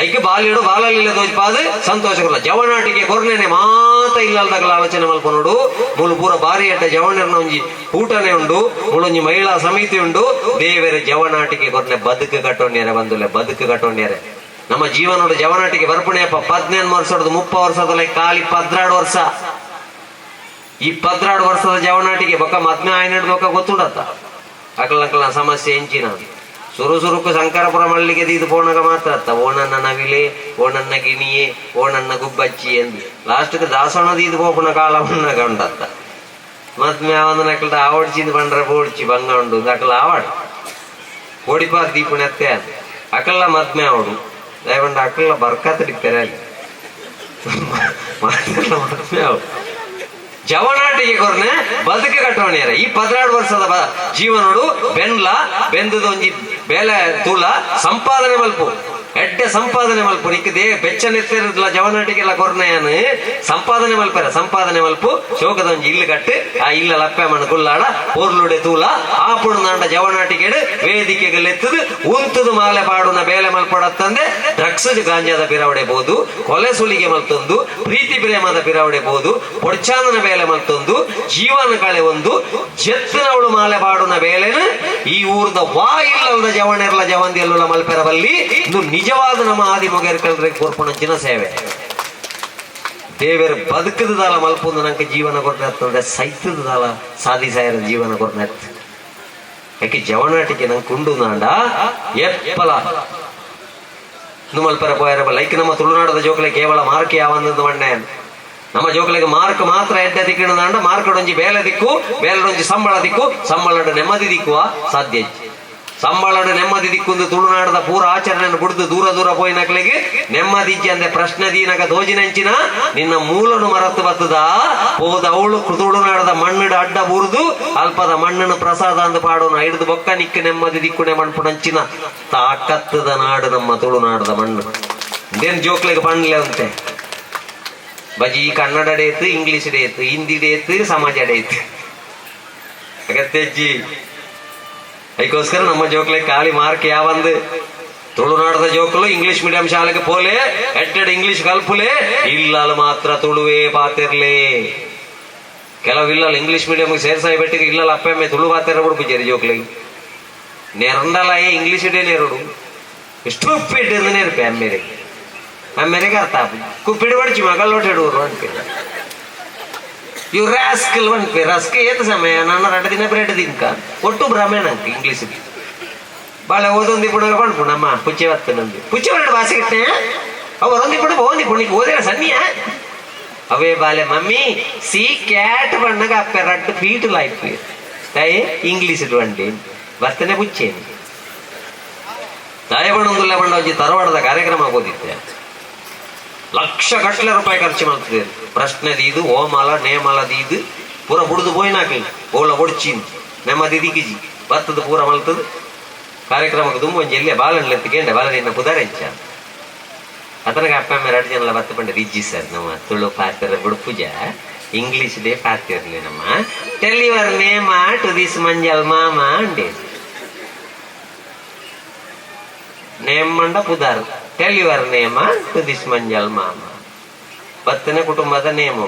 ಐಕೆ ಬಾಲಿಡು ಬಾಲಲಿಲ್ಲ ತೋಜ್ಪಾದು ಸಂತೋಷ ಕೊರ್ಲ ಜವನಾಟಿಗೆ ಕೊರ್ನೇನೆ ಮಾತ ಇಲ್ಲಲ್ದಗಲ ಆಲೋಚನೆ ಮಲ್ಪನೋಡು. ಮುಳು ಪೂರ ಬಾರಿ ಅಡ್ಡ ಜವನರ್ನ ಒಂಜಿ ಕೂಟನೆ ಉಂಡು, ಮುಳೊಂಜಿ ಮಹಿಳಾ ಸಮಿತಿ ಉಂಡು. ದೇವರ ಜವನಾಟಿಗೆ ಕೊರ್ನೆ ಬದುಕು ಕಟ್ಟೊಂಡ್ಯಾರೆ ಬಂದುಲೆ, ಬದುಕು ಕಟ್ಟೊಂಡ್ಯಾರೆ. ನಮ್ಮ ಜೀವನೋಡು ಜವನಾಟಿಗೆ ಬರ್ಪಣೆಯಪ್ಪ 15 ವರ್ಷದ 30 ವರ್ಷದಲ್ಲ ಖಾಲಿ 12 ವರ್ಷ. ಈ 12 ವರ್ಷದ ಜವನಾಟಿಗೆ ಬೊಕ್ಕ ಮದ್ಮೆ ಆಯ್ನಡ್ ಬೊಕ್ಕ ಗೊತ್ತುಂಡತ್ತ ಅಕಲ್ನಕಲ್ನ ಸಮಸ್ಯೆ ಎಂಚಿನ. ಸುರು ಸುರುಕು ಶಂಕರಪುರ ಮಲ್ಲಿಗೆ ದೀದು ಪೋಣಗ ಮಾತ್ರ ಅತ್ತ ಓಣನ್ನ ನವಿಲೆ ಓಣನ್ನ ಗಿಣಿಯೇ ಓಣನ್ನ ಗುಬ್ಬಚ್ಚಿ ಎಂದು ಲಾಸ್ಟ್ಗೆ ದಾಸೋಣ ದೀದು ಪೋಪುನ ಕಾಲ ಉಣ್ಣಗ ಉಂಡತ್ತ. ಮದ್ಮೆ ಆವಂದ ನಕಲ್ದ ಆವಡ್ಚಿಂದು ಬಂಡ್ರೆ ಬೋಡ್ಚಿ ಬಂಗ ಉಂಡು ಅಕಲ ಆವಾಡು ಓಡಿಪಾರ್ ದೀಪುಣತ್ತೆ ಅಕಲ್ಲ ಮದ್ಮೆ ಆವಡು ದಯವಂಡ ಅಕಲ್ಲ ಬರ್ಕತ್ತಡಿ ಪೆರಾಲಿ ಮಾತ್ರ ಮದ್ಮೆ ಆವಡು. ಜವನಾಟಿಗೆ ಕೊರ್ನೆ ಬದುಕು ಕಟ್ಟೋಣ್ಯಾರ. ಈ 12 ವರ್ಷದ ಜೀವನೋಡು ಬೆನ್ಲ ಬೆಂದದ ಒಂಜಿ ಬೇಲೆ ತೂಲ ಸಂಪಾದನೆ ಮಲ್ಪು, ಎಡ್ಡೆ ಸಂಪಾದನೆ ಮಲ್ಪು. ನಿಕ್ they ಬೆಚ್ಚನೆತ್ತಿರಲ್ಲ ಜವನಾಟಿಗೆಲ್ಲ ಕೊರ್ನೆಯನ್ ಸಂಪಾದನೆ ಮಲ್ಪರ, ಸಂಪಾದನೆ ಮಲ್ಪು. ಶೋಕದ ಒಂಜಿ ಇಲ್ಲು ಕಟ್ಟು, ಆ ಇಲ್ಲ ಲಪ್ಪೆ ಮಣ್ಣು ಕುಲ್ಲಾಡ ಪೋರ್ಲುಡೆ ತೂಲ ಆಪುಡು ನಾಂಡ ಜವನಾಟಿಗೆಡು ವೇದಿಕೆಗಳೆತ್ತದು ಉಂತುದು ಮಾಲೆ ಪಾಡುನ ಬೇಲೆ ಮಲ್ಪಡತ್ತಂದೆ ಡ್ರಗ್ಸ್ ಗಾಂಜಾದ ಪಿರವಡೆ ಬೋದು, ಕೊಲೆ ಸುಲಿಗೆ ಮಲ್ತೊಂದು, ಪ್ರೀತಿ ಪ್ರೇಮದ ಪಿರವಡೆ ಬೋದು, ಪೊಡ್ಚಾನನ ಬೇಲೆ ಮಲ್ತೊಂದು, ಜೀವನ ಕಳೆ ಒಂದು ಜತ್ತಿನವಳು ಮಾಲೆ ಪಾಡುನ ಬೇಲೆನು ಈ ಊರ್ದ ವಾ ಇಲ್ಲದ ಜವನೆರ್ಲ ಜವಂದಿ ಎಲ್ಲುಲ ಮಲ್ಪೆರವಲ್ಲಿ. ಇದು ನಿಜವಾದ ನಮ್ಮ ಆದಿ ಮೊಗೇರ್ಕಲ್ರೆ ಕೊರ್ಪಣಂಚಿನ ಸೇವೆ. ದೇವರು ಬದುಕದಾಲ ಮಲ್ಪೊಂದು ನಂಗೆ ಜೀವನ ಕೊರ್ನತ್ತಂದ್ರೆ ಸೈತದಾಲ ಸಾಧಿಸಾಯರ ಜೀವನ ಕೊರ್ನತ್. ಯಾಕೆ ಜವನಾಟಿಕೆ ನಂಗೆ ಕುಂಡು ನಾಂಡ ಎಪ್ಪಲ ಮಲ್ಪರ ಪೋಯರ ಲೈಕ್ ನಮ್ಮ ತುಳುನಾಡದ ಜೋಕಲೆ ಕೇವಲ ಮಾರ್ಕ್ ಯಾವಂದದ್ದು ಮಣ್ಣೆ. ನಮ್ಮ ಜೋಕಲೆಗೆ ಮಾರ್ಕ್ ಮಾತ್ರ ಎಡ್ಡೆ ದಿಕ್ಕಿನ ಮಾರ್ಕಡೊಂಜಿ ಬೇಲೆ ದಿಕ್ಕು, ಬೇಲೆಡೊಂಜಿ ಸಂಬಳ ದಿಕ್ಕು, ಸಂಬಳಡ ನೆಮ್ಮದಿ ದಿಕ್ಕುವ ಸಾಧ್ಯ. ಸಂಬಳಡ ನೆಮ್ಮದಿ ದಿಕ್ಕೊಂದು ತುಳುನಾಡದ ಪೂರ ಆಚರಣೆಯನ್ನು ಬಿಡ್ದು ದೂರ ದೂರ ಪೋಯಿನಕ್ಲೆಗೆ ನೆಮ್ಮದಿ ಇಜ್ಜಿ ಅಂದೆ ಪ್ರಶ್ನೆ ದೀನಗ ದೋಜಿನಂಚಿನ ನಿನ್ನ ಮೂಲನು ಮರತ್ತು ಬತ್ತದ ಹೋದ ಅವಳು ತುಳುನಾಡದ ಮಣ್ಣುಡ ಅಡ್ಡ ಬೂರ್ದು ಅಲ್ಪದ ಮಣ್ಣನ್ನು ಪ್ರಸಾದ ಅಂದು ಪಾಡೋನು ಹಿಡಿದು ಬೊಕ್ಕ ನಿಕ್ಕ ನೆಮ್ಮದಿ ದಿಕ್ಕುಣೆ ಮಣ್ಪುಣಂಚಿನ ತಾಕತ್ತದ ನಾಡು ನಮ್ಮ ತುಳುನಾಡದ ಮಣ್ಣು. ಇದೇನು ಜೋಕ್ಲೆಗೆ ಪಣ್ಲೆ ಅಂತೆ ಬಜಿ ಕನ್ನಡ ಡೇತು, ಇಂಗ್ಲಿಷ್ ಡೇತು, ಹಿಂದಿ ಡೇತು, ಸಮಾಜ ಡೇತು ಅಗತ್ಯಜ್ಜಿ. ಅದಕ್ಕೋಸ್ಕರ ನಮ್ಮ ಜೋಕ್ಲೆ ಖಾಲಿ ಮಾರ್ಕ್ ಯಾವಂದು ತುಳುನಾಡದ ಜೋಕುಲು ಇಂಗ್ಲಿಷ್ ಮೀಡಿಯಂ ಶಾಲೆಗೆ ಪೋಲೆ, ಎಟ್ಟೆಡ್ ಇಂಗ್ಲಿಷ್ ಕಲ್ಪುಲೆ ಇಲ್ಲಲು ಮಾತ್ರ ತುಳುವೇ ಪಾತಿರ್ಲಿ. ಕೆಲವು ಇಲ್ಲಲ್ಲ ಇಂಗ್ಲಿಷ್ ಮೀಡಿಯಂ ಸೇರ್ಸಾಯಿ ಬೆಟ್ಟಿಗೆ ಇಲ್ಲಲ್ಲ ಅಪ್ಪಮ್ಮೆ ತುಳು ಪಾತಿರ ಬಿಡ್ಪುಜೇರಿ ಜೋಕ್ಲಿಗೆ ನೆರಂಡಲ ಇಂಗ್ಲಿಷ್ ಡೇ ನೆರಡು ಸ್ಟೂಪಿಡ್ ಎಂದು ನೆರಪೆ ಅಮ್ಮೇರಿಗೆ ಅಮ್ಮೇರಿಗೆ ಅರ್ಥ ಕುಪ್ಪಿಡಿ ಬಡಿಚಿ ಮಗಲ್ ಹಿಡುವರು ಅನ್ಪೆ ಇವ್ ರಾಸ್ಕಲ್ ಅನ್ಪೆ ರಸ್ಕ್ ಏತ ಸಮಯ ನನ್ನ 2 ದಿನ ಬ್ರೆಡ್ ತಿನ್ಕ ಒಟ್ಟು ಭ್ರಮೆ ನಂಗೆ ಇಂಗ್ಲೀಷ್ ಬಾಳೆ ಓದೊಂದು ఇప్పుడు ಪಣ್ಪು ನಮ್ಮ ಪುಚ್ಚೆ ಬತ್ತನಂದು ಪುಚ್ಚೆ ಬರಡು ಭಾಷೆ ಕಿಟ್ಟೆ ಅವರೊಂದು ఇప్పుడు ಓದಿ ಪುಣ್ಣಿಗೆ ಓದಿರ ಸನ್ನಿಯ ಅವೇ ಬಾಲೆ ಮಮ್ಮಿ ಸಿ ಕ್ಯಾಟ್ ಬಣ್ಣಗ ಅಪ್ಪೆ ರಡ್ಡು ಫೀಟ್ ಲೈಫ್ ತಾಯಿ ಇಂಗ್ಲೀಷ್ ಬಂಡಿ ಬರ್ತನೆ ಪುಚ್ಚೇನು ತಾಯಿ ಬಣ್ಣೊಂದುಲ್ಲ ಬಣ್ಣ ಒಂಜಿ ತರವಾಡದ ಕಾರ್ಯಕ್ರಮ ಓದಿದ್ದೆ ಲಕ್ಷ ಗಟ್ಟಲೆ ರೂಪಾಯಿ ಖರ್ಚು ಮಾಡ್ತಿದೆ. ಪ್ರಶ್ನೆ ದೀದು ಓಮಾಲ ನೇಮಾಲ ದೀದು ಪೂರ ಬುಡ್ದು ಪೋಯಿನಾಕಿ ಓಲ ಒಡ್ಚಿ ನೆಮ್ಮದಿ ದಿಗಿಜಿ ಬತ್ತದ ಪೂರ ಮಲ್ತದ ಕಾರ್ಯಕ್ರಮಕ್ಕೆ ತುಂಬ ಒಂಜಿ ಎಲ್ಲೆ ಬಾಲಣ್ಣ ಎತ್ತಿಕೆಂಡೆ ಬಾಲ ನಿನ್ನ ಪುದಾರೆಂಚ ಅತನಗ ಅಪ್ಪ ಅಮ್ಮ ಎರಡು ಜನಲ ಬತ್ತ ಪಂಡೆ ಇಜ್ಜಿ ಸರ್ ನಮ್ಮ ತುಳು ಪಾತ್ರ ಬುಡ್ಪುಜ ಇಂಗ್ಲೀಷ್ ಡೇ ಪಾತಿರ್ಲಿ ನಮ್ಮ tell your name to this ಮಂಜಲ್ ಮಾಮ ಅಂಡೆ name ಮಂಡ ಪುದಾರ್ tell your name to this ಮಂಜಲ್ ಮಾಮ ಬತ್ತನೆ ಕುಟುಂಬದ ನೇಮ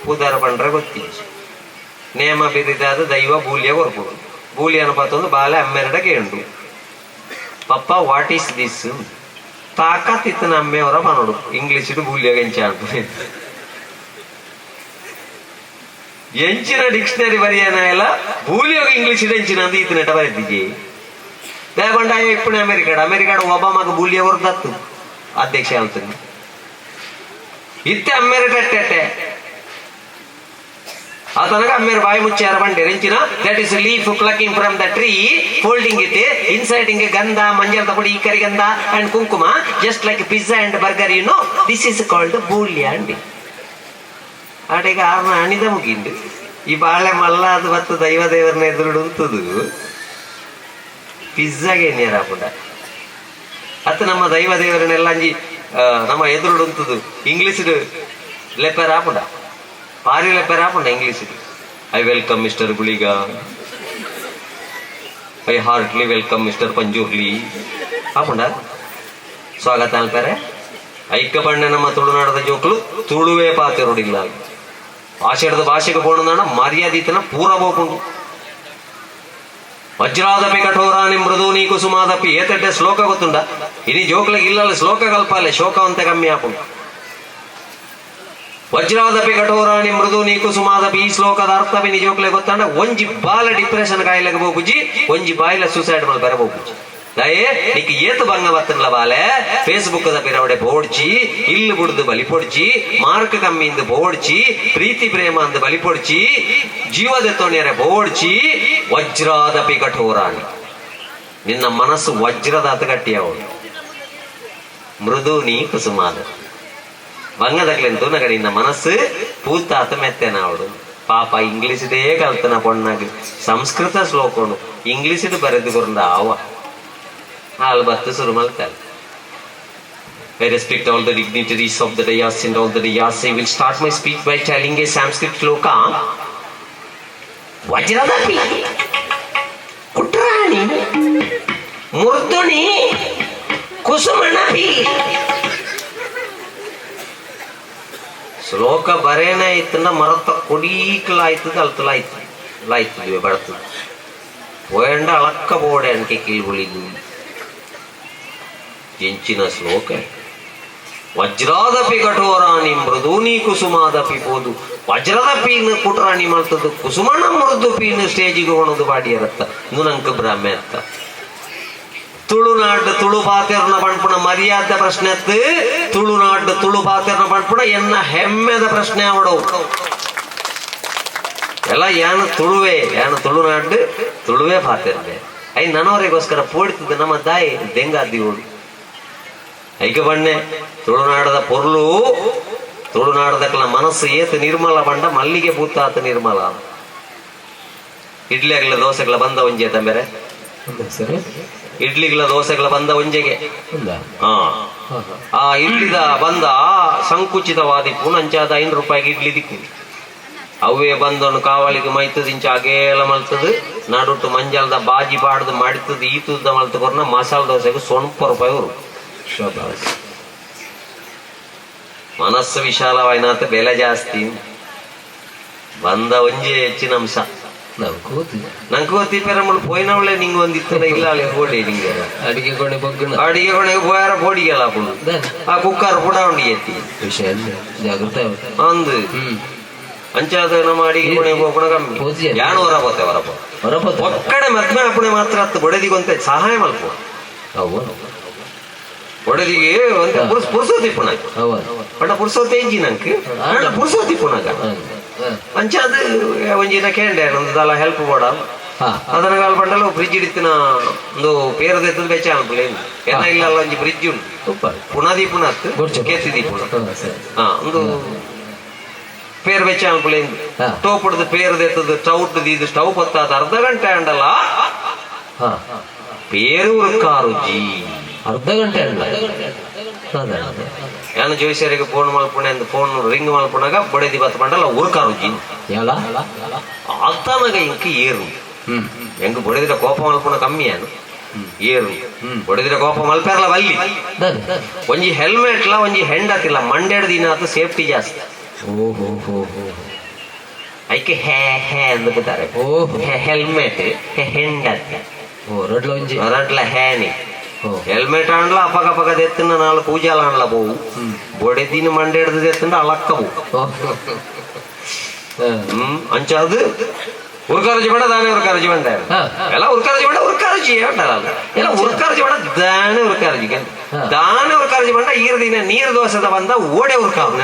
ಪುದಾರ್ ಪಂಡ್ರೆ ಗೊತ್ತಿಜ್ಜಿ ನೇಮ ಬಿರಿದಾದ ದೈವ ಬೂಲಿಯ ಕೊರ್ಪುಡು ಬೂಲಿ ಅನುಪಾತೊಂದು ಬಾಲೆ ಅಮ್ಮೆರಡ ಕೇಂಡು ಪಪ್ಪ what is this ತಾಕತ್ತಿತ್ತು ನಮ್ಮೆಯವರ ಪನೋಡು ಇಂಗ್ಲೀಷ್ ಬೂಲಿಯ ಎಂಚ ಎಂಚಿನ ಡಿಕ್ಷನರಿ ಬರೆಯನ ಎಲ್ಲ ಬೂಲಿಯೋಗ ಇಂಗ್ಲೀಷ್ ಎಂಚಿನ ಅಂದು ಈತನೆಟ ಬರೆದಿಜಿ ದೇಗೊಂಡ ఇప్పుడు ಅಮೆರಿಕಾಡ ಅಮೆರಿಕಾಡ ಒಬಾಮಾಗ ಬೂಲಿಯ ಹೊರದತ್ತು ಅಧ್ಯಕ್ಷ ಅಂತೀನಿ ಇತ್ತೆ ಅಮ್ಮೆರಟಟ್ಟೆ ಆತನಗ ಅಮ್ಮೇರು ಬಾಯಿ ಮುಚ್ಚಾರ ಬಂಡೆ ಎಂಚಿನ that is leaf plucking from the tree folding it inserting ಗಂಧ ಮಂಜಲ್ ಪುಡಿ ಕರಿಗಂಧ and kumkuma just like pizza and burger you know this is called ಬೂಲ್ಯ ಅಂಡಿ ಆಟೆಗೆ ಆರ್ನ ಅಣಿದ ಮುಗಿಂಡು ಈ ಬಾಳೆ ಮಲ್ಲ ಅದು ಬತ್ತು ದೈವ ದೇವರನ್ನ ಎದುರುಡು ಉಂತದು ಪಿಜ್ಜಾಗೆ ನೇರಾಪುಂಡ ಅತ್ತ ನಮ್ಮ ದೈವ ದೇವರನ್ನೆಲ್ಲ ಅಂಜಿ ನಮ್ಮ ಎದುರುಡು ಉಂತದು ಇಂಗ್ಲೀಷ್ ಲೆಪ್ಪೆರ್ ಆಪುಂಡ ಪಾರಿ ಲೆಪ್ಪೆರ್ ಆಪುಂಡ English I welcome Mister Guliga, I heartily welcome Mister Panjurli. ಆಪುಂಡ ಸ್ವಾಗತ ಅನ್ಪೇರೆ? ಐಕ ಬಣ್ಣ ನಮ್ಮ ತುಳುನಾಡದ ಜೋಕುಲು ತುಳುವೇ ಪಾತೆರೊಡಿಲ್ಲ. ಭಾಷೆಡದ ಭಾಷೆಗೆ ಪೋಣದಾಣ ಮರ್ಯಾದಿತನ ಪೂರ ಬೋಪುಂಡು. ವಜ್ರಾದಪಿ ಕಠೋರಾನಿ ಮೃದೂನಿ ಕುಸುಮಾದಪಿ ಏತಡ್ಡೆ ಶ್ಲೋಕ ಗೊತ್ತುಂಡ? ಇನಿ ಜೋಕ್ಲೆಗ್ ಇಲ್ಲಲ್ಲ ಶ್ಲೋಕ ಕಲ್ಪಾಲೆ, ಶೋಕ ಅಂತ ಕಮ್ಮಿ ಆಪುಂಡು. ವಜ್ರಾದಪಿ ಕಠೋರಾಣಿ ಮೃದೂನಿ ಕುಸುಮಾದಪಿ, ಈ ಶ್ಲೋಕದ ಅರ್ಥವಿನಿ ಜೋಕ್ಲೆ ಗೊತ್ತಂಡ ಒಂಜಿ ಬಾಲ ಡಿಪ್ರೆಷನ್ ಕಾಯಿಲೆಗೆ ಬೋಪುಜಿ, ಒಂಜಿ ಬಾಯಿಲ ಸೂಸೈಡ್ ಮಲ್ಪೆರ ಬೋಪುಜಿ. ದಯೆ ನಿಕ್ ಏತು ಬಂಗ ಬತ್ತನ್ಲ ಬಾಲೆ, ಫೇಸ್ಬುಕ್ the ಪಿರವಡೆ ಪೋಡ್ಚಿ, ಇಲ್ಲು ಬುಡ್ದು ಬಲಿ ಪೊಡ್ಚಿ, ಮಾರ್ಕ್ ಕಮ್ಮಿಂದು ಪೋಡ್ಚಿ, ಪ್ರೀತಿ ಪ್ರೇಮ ಅಂದು ಬಲಿ ಪೊಡ್ಚಿ, ಜೀವದ ತೊಣಿಯರೆ ಪೋಡ್ಚಿ. ವಜ್ರಾದಪಿ ಕಠೋರಾಣಿ, ನಿನ್ನ ಮನಸ್ಸು ವಜ್ರದಾತ ಗಟ್ಟಿಯಾವಳು. ಮೃದುನಿ ಕುಸುಮಾದ, ಬಂಗದಕ್ಲೆನ್ ತೂನಗ ನಿನ್ನ ಮನಸ್ಸು ಪೂತಾತ ಮೆತ್ತೆನಾವಡು. ಪಾಪ ಇಂಗ್ಲಿಷ್ದೇ ಕಲ್ತನ ಪೊಣ್ಣಾಗ ಸಂಸ್ಕೃತ ಶ್ಲೋಕನು ಇಂಗ್ಲಿಷ್ ಬರೆದು ಕೊರಂದ ಆವ ಹಾಲು ಬತ್ತು ಶುರು ಮಲ್ತಾರೆ. I respect all the dignitaries of the dais and all the dais. I will start my speech by telling a Sanskrit shloka. ವಜ್ರದಪಿ ಕುಟ್ರಾಣಿ ಮುರ್ದುಣಿ ಕುಸುಮಣಪಿ. ಶ್ಲೋಕ ಬರೇನೆ ಇತ್ತಂದ ಮರತ್ತ ಕೊಡೀಕಲಾಯ್ತದ ಅಲ್ತಲಾಯ್ತು ಲಾಯ್ತದ್ವಿ ಬರ್ತದೆ. ಪೋಯಂಡ ಅಳಕ್ಕ ಬೋಡೆ ಅನ್ಕೆ ಕೀಳ್ಗುಳಿದ್ದು ಎಂಚಿನ ಶ್ಲೋಕ. ವಜ್ರಾದಪಿ ಕಠೋರಾಣಿ ಮೃದೂನಿ ಕುಸುಮಾದಪಿ ಪೋದು ವಜ್ರದ ಪೀನ್ ಕುಟ್ರಾಣಿ ಮಲ್ತದ್ದು ಕುಸುಮಣ ಮೃದು ಪೀನ್ ಸ್ಟೇಜಿಗೆ ಹೋಣದು ಬಾಡಿಯರತ್ತ ನಂಕ ಭ್ರಮೆ ಅತ್ತ. ತುಳುನಾಡು ತುಳು ಪಾತೆರ್ನ ಪಣ್ಪುಣ ಮರ್ಯಾದ ಪ್ರಶ್ನೆ ಅತ್ತು. ತುಳುನಾಡು ತುಳು ಪಾತೆರ್ನ ಪಣ್ಪುಣ ಎನ್ನ ಹೆಮ್ಮೆದ ಪ್ರಶ್ನೆ ಅವಡು. ಎಲ್ಲ ಯಾನು ತುಳುವೆ, ಯಾನು ತುಳುನಾಡು ತುಳುವೆ ಪಾತೆರ್ದೆ. I ನನವರೆಗೋಸ್ಕರ ಪೋಡ್ತದ ನಮ್ಮ ದಾಯಿ ದೆಂಗಾದಿಗಳು. ಐಕ ಬಣ್ಣೆ ತುಳುನಾಡದ ಪೊರ್ಲು, ತುಳುನಾಡದಕ್ಲ ಮನಸ್ಸು ಏತ್ ನಿರ್ಮಲ ಬಂಡ ಮಲ್ಲಿಗೆ ಪೂತಾತ ನಿರ್ಮಲ. ಇಡ್ಲಿ ಆಗ್ಲ ದೋಸೆಗಳ ಬಂದ ಒಂಜೆ ತಂಬೆರೆ. ಸರಿ. ಇಡ್ಲಿಗಳ ದೋಸೆಗಳ ಬಂದ ಒಂಜೆಗೆ. ఉందా? ಹಾ, ಆ ಇಡ್ಲಿದ ಬಂದ ಸಂಕುಚಿತವಾದಿ ಪುನಂಚಾದ 5 ರೂಪಾಯಿಗೆ ಇಡ್ಲಿ ದಿಕ್ಕು. ಅವೇ ಬಂದವನು ಕಾವಲಿಗೆ ಮೈತದ ಇಂಚ ಅಗೇಲ ಮಲ್ತದ ನಡುಟು ಮಂಜಲ್ದ ಬಾಜಿ ಪಾಡ್ದು ಮಡಿತದ ಈತುದ ಮಲ್ತ ಕೊರ್ನ ಮಸಾಲ ದೋಸೆಗೆ ಸೊನ್ಪ ರೂಪಾಯಿ ಅವರು. ಶಬಾಸ್. ಮನಸ್ಸು ವಿಶಾಲವಾಯ್ನಾತ ಬೆಲೆ ಜಾಸ್ತಿ. ಬಂದ ಒಂಜೆ ಹೆಚ್ಚಿನ ಅಂಶ. నాకు ಗೊತ್ತಿದೆ. ನಂಗೆ ಗೊತ್ತಿಪ್ಪ ಪೋಯಿನವಳೆ ನಿಂಗೆ ಒಂದಿತ್ತದ ಇಲ್ಲ ಅಲ್ಲಿ ಹೋಡಿ ನಿಂಗೆ. ಅಡಿಗೆ ಕೊನೆ ಬಗ್ಗಣ. ಅಡಿಗೆ ಕೊನೆಗೆ ಪೋಯಾರ ಪೋಡಿಗೆಲ್ಲ ಪುಂಡು. ಆ ಕುಕ್ಕರ್ ಪುಡ ಉಂಡು ಎತ್ತಿ. ವಿಷಯ ಜಾಗೃತ. ಅಂದು. ಅಂಚಾದ ನಮ್ಮ ಅಡಿಗೆ ಕೊನೆಗೆ ಹೋಗೋಣ ಕಮ್ಮಿ. ಪೂಜೆ. ಯಾನು ಹೊರ ಪೋತೆ ಹೊರ ಪೋ. ಹೊರಪೋತ. ಒಕ್ಕಡೆ ಮದ್ಮೆ ಅಪ್ಪಣೆ ಮಾತ್ರ ಹತ್ತು ಬೊಡೆದಿಗೊಂತೆ ಸಹಾಯ ಮಲ್ಪ. ಅವ. ಬೊಡೆದಿಗೆ ಒಂತೆ ಪುರ್ಸೋತಿ ಪುಣ. ಅವ. ಪಂಡ ಪುರ್ಸೋತಿ ಇಂಜಿ ನಂಕ್ ಆಂಡ ಪುರ್ಸೋತಿ ಪುಣಗ. ಅಂಚಾದ ಒಂಜಿನ ಕೇಂಡೆ ನಮ್ದಲ್ಲ ಹೆಲ್ಪ್ ಬೋಡ. ಅದನ್ನ ಕಾಲ ಪಂಡಲ ಫ್ರಿಜ್ ಇಡಿತಿನ ಒಂದು ಪೇರದ ಬೆಚ್ಚ ಅನ್ಪುಲೆ ಏನ ಇಲ್ಲ ಅಲ್ಲ ಒಂಜಿ ಫ್ರಿಜ್ ಉಂಟು. ಪುನದಿ ಪುನತ್ ಕೇತಿ ಪುಣ. ಹಾ, ಒಂದು ಪೇರ್ ಬೆಚ್ಚ ಅನ್ಪುಲೆ. ಟೋಪುಡ್ದು ಪೇರ್ ದೆತ್ತದು ಸ್ಟೌಟ್ ಇದು ಸ್ಟೌ ಪತ್ತಾದ ಅರ್ಧ ಗಂಟೆ ಅಂಡಲ್ಲ. ಪೇರೂರು ಕಾರುಜಿ. ಅರ್ಧ ಗಂಟೆ ಅಲ್ಲ. ಯಾನು ಜೋಯಿಸರಿಗೆ ಫೋನ್ ಮಲ್ಪುಣೆ ಅಂದ್ ಫೋನ್ ರಿಂಗ್ ಮಲ್ಪುಣಾಗ ಬಡೆದಿ ಬತ್ತ ಪಂಡಲ ಊರ್ಕಾರುಜಿ. ಯಾಲ. ಆತನಗ ಇಂಕ ಏರು. ಎಂಕ್ ಬೊಡೆದಿರ ಕೋಪ ಮಲ್ಪುಣ ಕಮ್ಮಿ ಯಾನು ಏರು. ಬೊಡೆದಿರ ಕೋಪ ಮಲ್ಪೆರ್ಲ ವಲ್ಲಿ. ಒಂಜಿ ಹೆಲ್ಮೆಟ್ ಲ ಒಂಜಿ ಹೆಂಡತಿಲ್ಲ ಮಂಡ್ಯದ ದಿನ ಆತ ಸೇಫ್ಟಿ ಜಾಸ್ತಿ. ಓಹೋ ಹೋ ಹೋ. ಐಕೆ ಹೇ ಹೇ ಅಂದ್ಬಿಡ್ತಾರೆ. ಓಹೋ. ಹೆಲ್ಮೆಟ್ ಹೆಂಡತಿ. ಓ ರಡ್ಲ ಒಂಜಿ. ರಡ್ಲ ಹ್ಯಾನಿ. ಓ. ಹೆಲ್ಮೆಟ್ ಆಂಡ್ಲ ಅಪಗ ಅಪಗ ದೆತ್ತನ ನಾಲ್ ಪೂಜಾಲ ಆಂಡ್ಲ ಬೋವು. ಬೊಡೆದಿನ ಮಂಡೆ ಹಿಡ್ದು ದೆತ್ತಂಡ ಅಳಕ್ಕ ಬೋವು. ಅಂಚಾದು ಉರ್ಕಾರಜಿ ಬೇಡ ದಾನೆ ಉರ್ಕಾರಜಿ ಬಂಡ. ಎಲ್ಲ ಉರ್ಕಾರಜಿ ಬೇಡ ಉರ್ಕಾರಜಿ ಅಂಟಾರಲ್ಲ. ಎಲ್ಲ ಉರ್ಕಾರಜಿ ಬೇಡ ದಾನೆ ಉರ್ಕಾರಜಿ. ದಾನೆ ಉರ್ಕಾರಜಿ ಬಂಡ ಈರ ದಿನ ನೀರ್ ದೋಸೆದ ಬಂದ ಓಡೆ ಉರ್ಕಾವನ.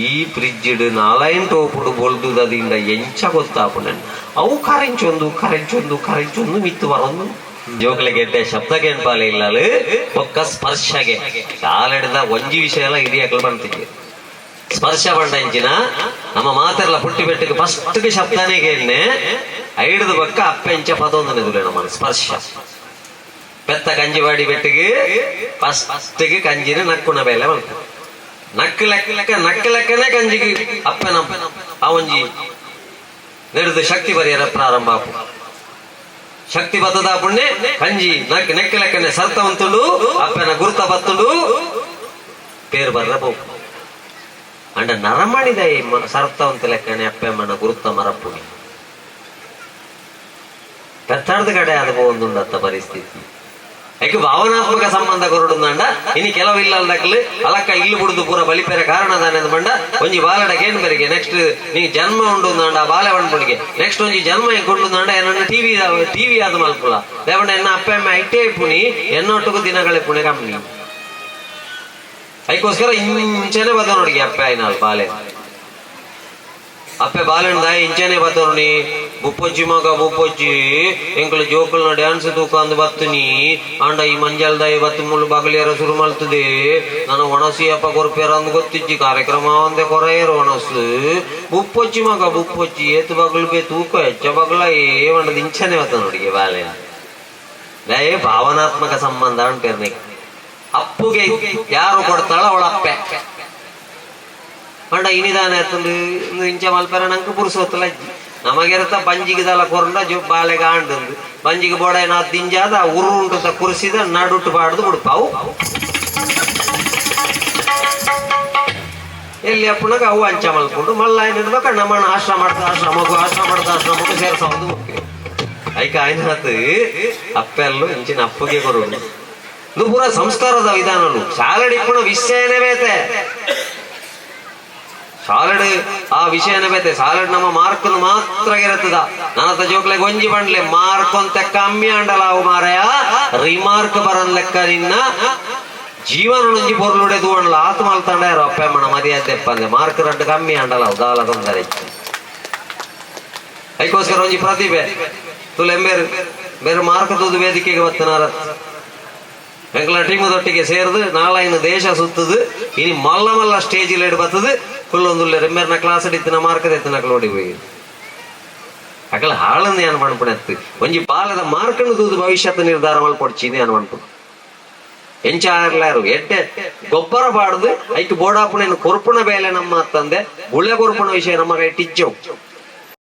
ಈ ಫ್ರಿಜ್ ನಾಲೈನ್ ಟೋಪುಡು ಬೊಲ್ದುದದಿಂದ ಎಂಚ ಗೊತ್ತಾಪುಂಡು. ಅವು ಕರೆಂಚೊಂದು ಕರೆಂಚೊಂದು ಕರೆಂಚೊಂದು ಮಿತ್ತು ಬರೊಂದು. ಜೋಕ್ಲೆ ಗೆಡ್ಡೆ ಶಬ್ದ ಕೇಳ್ಪಾಲೆ ಇಲ್ಲಲು ಬೊಕ್ಕ ಸ್ಪರ್ಶಗೆ ಶಾಲೆಡ್ದ ಒಂಜಿ ವಿಷಯ ಎಲ್ಲ ಹಿರಿಯಕ್ಲು ಬಂತಿದ್ದೆ. ಸ್ಪರ್ಶ ಬಂಡ ಇಂಚಿನ ನಮ್ಮ ಮಾತೆರ್ಲ ಪುಟ್ಟಿ ಬೆಟ್ಟಕ್ಕೆ ಫಸ್ಟ್ ಶಬ್ದನೇ ಕೇಳಿನೆ ಐಡ್ದು ಬೊಕ್ಕ ಅಪ್ಪೆಂಚ ಪದೊಂದನೆ ತುಲೆ ನಮ್ಮ ಸ್ಪರ್ಶ. ಪೆತ್ತ ಕಂಜಿವಾಡಿ ಬೆಟ್ಟಿಗೆ ಫಸ್ಟ್ಗೆ ಕಂಜಿನ ನಕ್ಕುನ ಬೇಲೆ ಮಲ್ತ ನಕ್ಕು ಲೆಕ್ಕ ಲೆಕ್ಕ ನಕ್ಕು ಲೆಕ್ಕನೆ ಕಂಜಿಗೆ ಅಪ್ಪನ ಆ ಒಂಜಿ ನೆಡ್ದು ಶಕ್ತಿ ಬರಿಯರ ಪ್ರಾರಂಭ ಆಪು. ಶಕ್ತಿ ಬತ್ತದ ಪುಣ್ಯ ಕಂಜಿ ನಕ್ ನೆಕ್ಕ ಲೆಕ್ಕನೆ ಸರ್ತ ಉಂತುಂಡು, ಅಪ್ಪನ ಗುರುತ ಬತ್ತುಂಡು, ಪೇರು ಬರ್ರ ಬೋಕು. ಅಂಡ ನರಮಣಿದ ಸರ್ತ ಉಂತ ಲೆಕ್ಕನೆ ಅಪ್ಪಮ್ಮನ ಗುರುತ ಮರಪುಣಿ ಪೆತ್ತಾಡ್ದ ಕಡೆ ಅದು ಒಂದುಂಡತ್ತ ಪರಿಸ್ಥಿತಿ. ಐಕ್ ಭಾವನಾತ್ಮಕ ಸಂಬಂಧ ಕೊರಡುಂದಂಡ. ಇನಿ ಕೆಲವು ಇಲ್ಲ ಅಲ್ದಕ್ಲು ಅಲಕ್ಕ ಇಲ್ಲು ಬುಡುದು ಪೂರ ಬಲಿಪೆರ ಕಾರಣ ದಾನೆ ಬಂಡ. ಒಂಜಿ ಬಾಲಡ ಕೇನ್ ಬೆರಿಗೆ ನೆಕ್ಸ್ಟ್ ನೀ ಜನ್ಮ ಉಂಡು ಅಂಡ ಬಾಲೆ ಬಂಡ್ಪುಣಿಗೆ ನೆಕ್ಸ್ಟ್ ಒಂಜಿ ಜನ್ಮ ಕೊಂಡು ಎನ್ನ ಟಿವಿ ಟಿವಿ ಅದು ಮಲ್ಪುಲ ದೇವಂಡ ಎನ್ನ ಅಪ್ಪ ಅಮ್ಮ ಐಟೇ ಪುಣಿ ಎನ್ನೊಟ್ಟುಗು ದಿನಗಳೇ ಪುಣೆ ಕಮ್ಮಿ. ಐಕೋಸ್ಕರ ಇಂಚನೆ ಬತ್ತ ನೋಡಿಗೆ ಅಪ್ಪೆ ಆಯ್ನಾಲ್ ಬಾಲೆ ಅಪ್ಪೆ ಬಾಲೆಣ್ಣ ಇಂಚನೆ ಬತ್ತೋಣಿ. ಬುಪ್ಪೊಜ್ಜಿ ಮಗ ಬುಪ್ಪೊಜ್ಜಿ, ಎಂಕುಲು ಜೋಕುಲ್ನ ಡ್ಯಾನ್ಸ್ ತೂಕಂದು ಬತ್ತುನಿ. ಆಂಡ ಈ ಮಂಜಲ್ದಾಯಿ ಬತ್ತು ಮುಳ್ಳು ಬಾಗಲಿಯರ ಶುರು ಮಲ್ತದೆ. ನಾನು ಒಣಸಿ ಅಪ್ಪ ಕೊರ್ಪೇರ ಅಂದ್ ಗೊತ್ತಿಜ್ಜಿ. ಕಾರ್ಯಕ್ರಮ ಒಂದೇ ಕೊರೆಯರು ಒಣಸು. ಬುಪ್ಪೊಜ್ಜಿ ಮಗ ಬುಪ್ಪೊಜ್ಜಿ, ಏತು ಬಗಲು ಬೇ ತೂಕ ಹೆಚ್ಚ ಬಗಲ ಏ వంಡದ. ಇಂಚನೆ ಬತ್ತ ನೋಡಿಗೆ ಬಾಲೆ. ದಯೆ ಭಾವನಾತ್ಮಕ ಸಂಬಂಧ ಅಂಟೇರ್ನಿ. ಅಪ್ಪುಗೆ ಯಾರು ಕೊಡ್ತಾಳ ಅವಳ ಅಪ್ಪೆ. ಪಂಡ ಇನಿದಾನೆ ಅತ್ತಂದು ಇಂಚ ಮಲ್ಪೆರ ನಂಗೆ ಪುರುಸೋತ್ತಲ. ನಮಗಿರತ್ತ ಬಂಜಿಗೆ ದಲ ಕೊರಂಡ ಜೊ ಬಾಲೆಗ ಆಂಡಂದು ಬಂಜಿಗೆ ಬೋಡ ನಾ ದಿಂಜಾದ ಉರು ಉಂಟು ಕುರ್ಸಿದ ನಡುಟ್ಟು ಬಾಡ್ದು ಬಿಡ್ಪಾವು. ಎಲ್ಲಿ ಅಪ್ಪನಾಗ ಅವು ಅಂಚ ಮಲ್ಕೊಂಡು ಮಲ್ಲ ಏನಿರ್ಬೇಕ ನಮ್ಮಣ್ಣ ಆಶ್ರಮ ಮಾಡ್ತಾ ಆಶ್ರಮಕ್ಕೂ ಆಶ್ರಮ ಮಾಡ್ತಾ ಆಶ್ರಮಕ್ಕೂ ಸೇರ್ಸೋದು. ಐಕ ಆಯ್ನಾತು ಅಪ್ಪೆಲ್ಲು ಇಂಚಿನ ಅಪ್ಪಗೆ ಕೊರುಡು. ಇದು ಪೂರ ಸಂಸ್ಕಾರದ ವಿಧಾನಲು. ಶಾಲೆಡ್ ಇಪ್ಪುನ ವಿಷಯನೇ ಬೇತೆ. ಸಾಲಡ್ ಆ ವಿಷಯನೇ ಬೇತೆ. ಸಾಲಡ್ ನಮ್ಮ ಮಾರ್ಕ್ ಮಾತ್ರ ಇರುತ್ತದ. ನನ್ನ ಜೋಕ್ಲೆಗ್ ಒಂಜಿ ಬಂಡ್ಲೆ, ಮಾರ್ಕ್ ಅಂತ ಕಮ್ಮಿ ಅಂಡಲ ಅವು ಮಾರಾಯ, ರಿಮಾರ್ಕ್ ಬರನ್ ಲೆಕ್ಕ ನಿನ್ನ ಜೀವನ ಒಂಜಿ ಪೊರ್ಲುಡೆ ತೂವಣ್ಲ. ಆತು ಮಲ್ತಂಡ ಯಾರು ಅಪ್ಪ ಅಮ್ಮನ ಮರ್ಯಾದೆ ಪಂದೆ. ಮಾರ್ಕ್ ರಡ್ಡು ಕಮ್ಮಿ ಅಂಡಲ ಅವು ದಾಲ ತೊಂದರೆ. ಐಕೋಸ್ಕರ ಒಂಜಿ ಪ್ರತಿಭೆ ತುಲೆ ಎಂಬೇರು ಬೇರೆ ಮಾರ್ಕ್ ತೂದು ವೇದಿಕೆಗೆ ಬತ್ತನಾರ. ಎಂಕಲ ಟೀಮದೊಟ್ಟಿಗೆ ಸೇರ್ದು ನಾಳೈನ ದೇಶ ಸುತ್ತದು. ಇನಿ ಮಲ್ಲ ಮಲ್ಲ ಸ್ಟೇಜ್ ಲೇಡ್ ಬತ್ತದು ಕುಲ್ಲೊಂದುಲ್ಲೆ. ರೆಮ್ಮೆರ್ನ ಕ್ಲಾಸ್ ಇತ್ತಿನ ಮಾರ್ಕ್ ಎತ್ತಿನ ನೋಡಿ ಹೋಗಿ ಅಕಲ ಹಾಳನ್ನು ಏನ್ ಪಣ್ಪುಣೆತ್ತು. ಒಂಜಿ ಬಾಲದ ಮಾರ್ಕನ್ನು ತೂದು ಭವಿಷ್ಯತ್ ನಿರ್ಧಾರ ಮಲ್ಪೊಡ್ಚಿನಿ ಏನ್ ಪಣ್ಪು. ಎಂಚ ಆರ್ಲಾರು ಎಡ್ಡೆ ಗೊಬ್ಬರ ಬಾಡ್ದು ಐಕ್ ಬೋಡಾಪುಣೆನ್ ಕೊರ್ಪುಣ ಬೇಲೆ ನಮ್ಮ ತಂದೆ. ಬುಳೆ ಕೊರ್ಪುಣ ವಿಷಯ ನಮ್ಮ ಕೈ ಟಿಚ್ಚವು.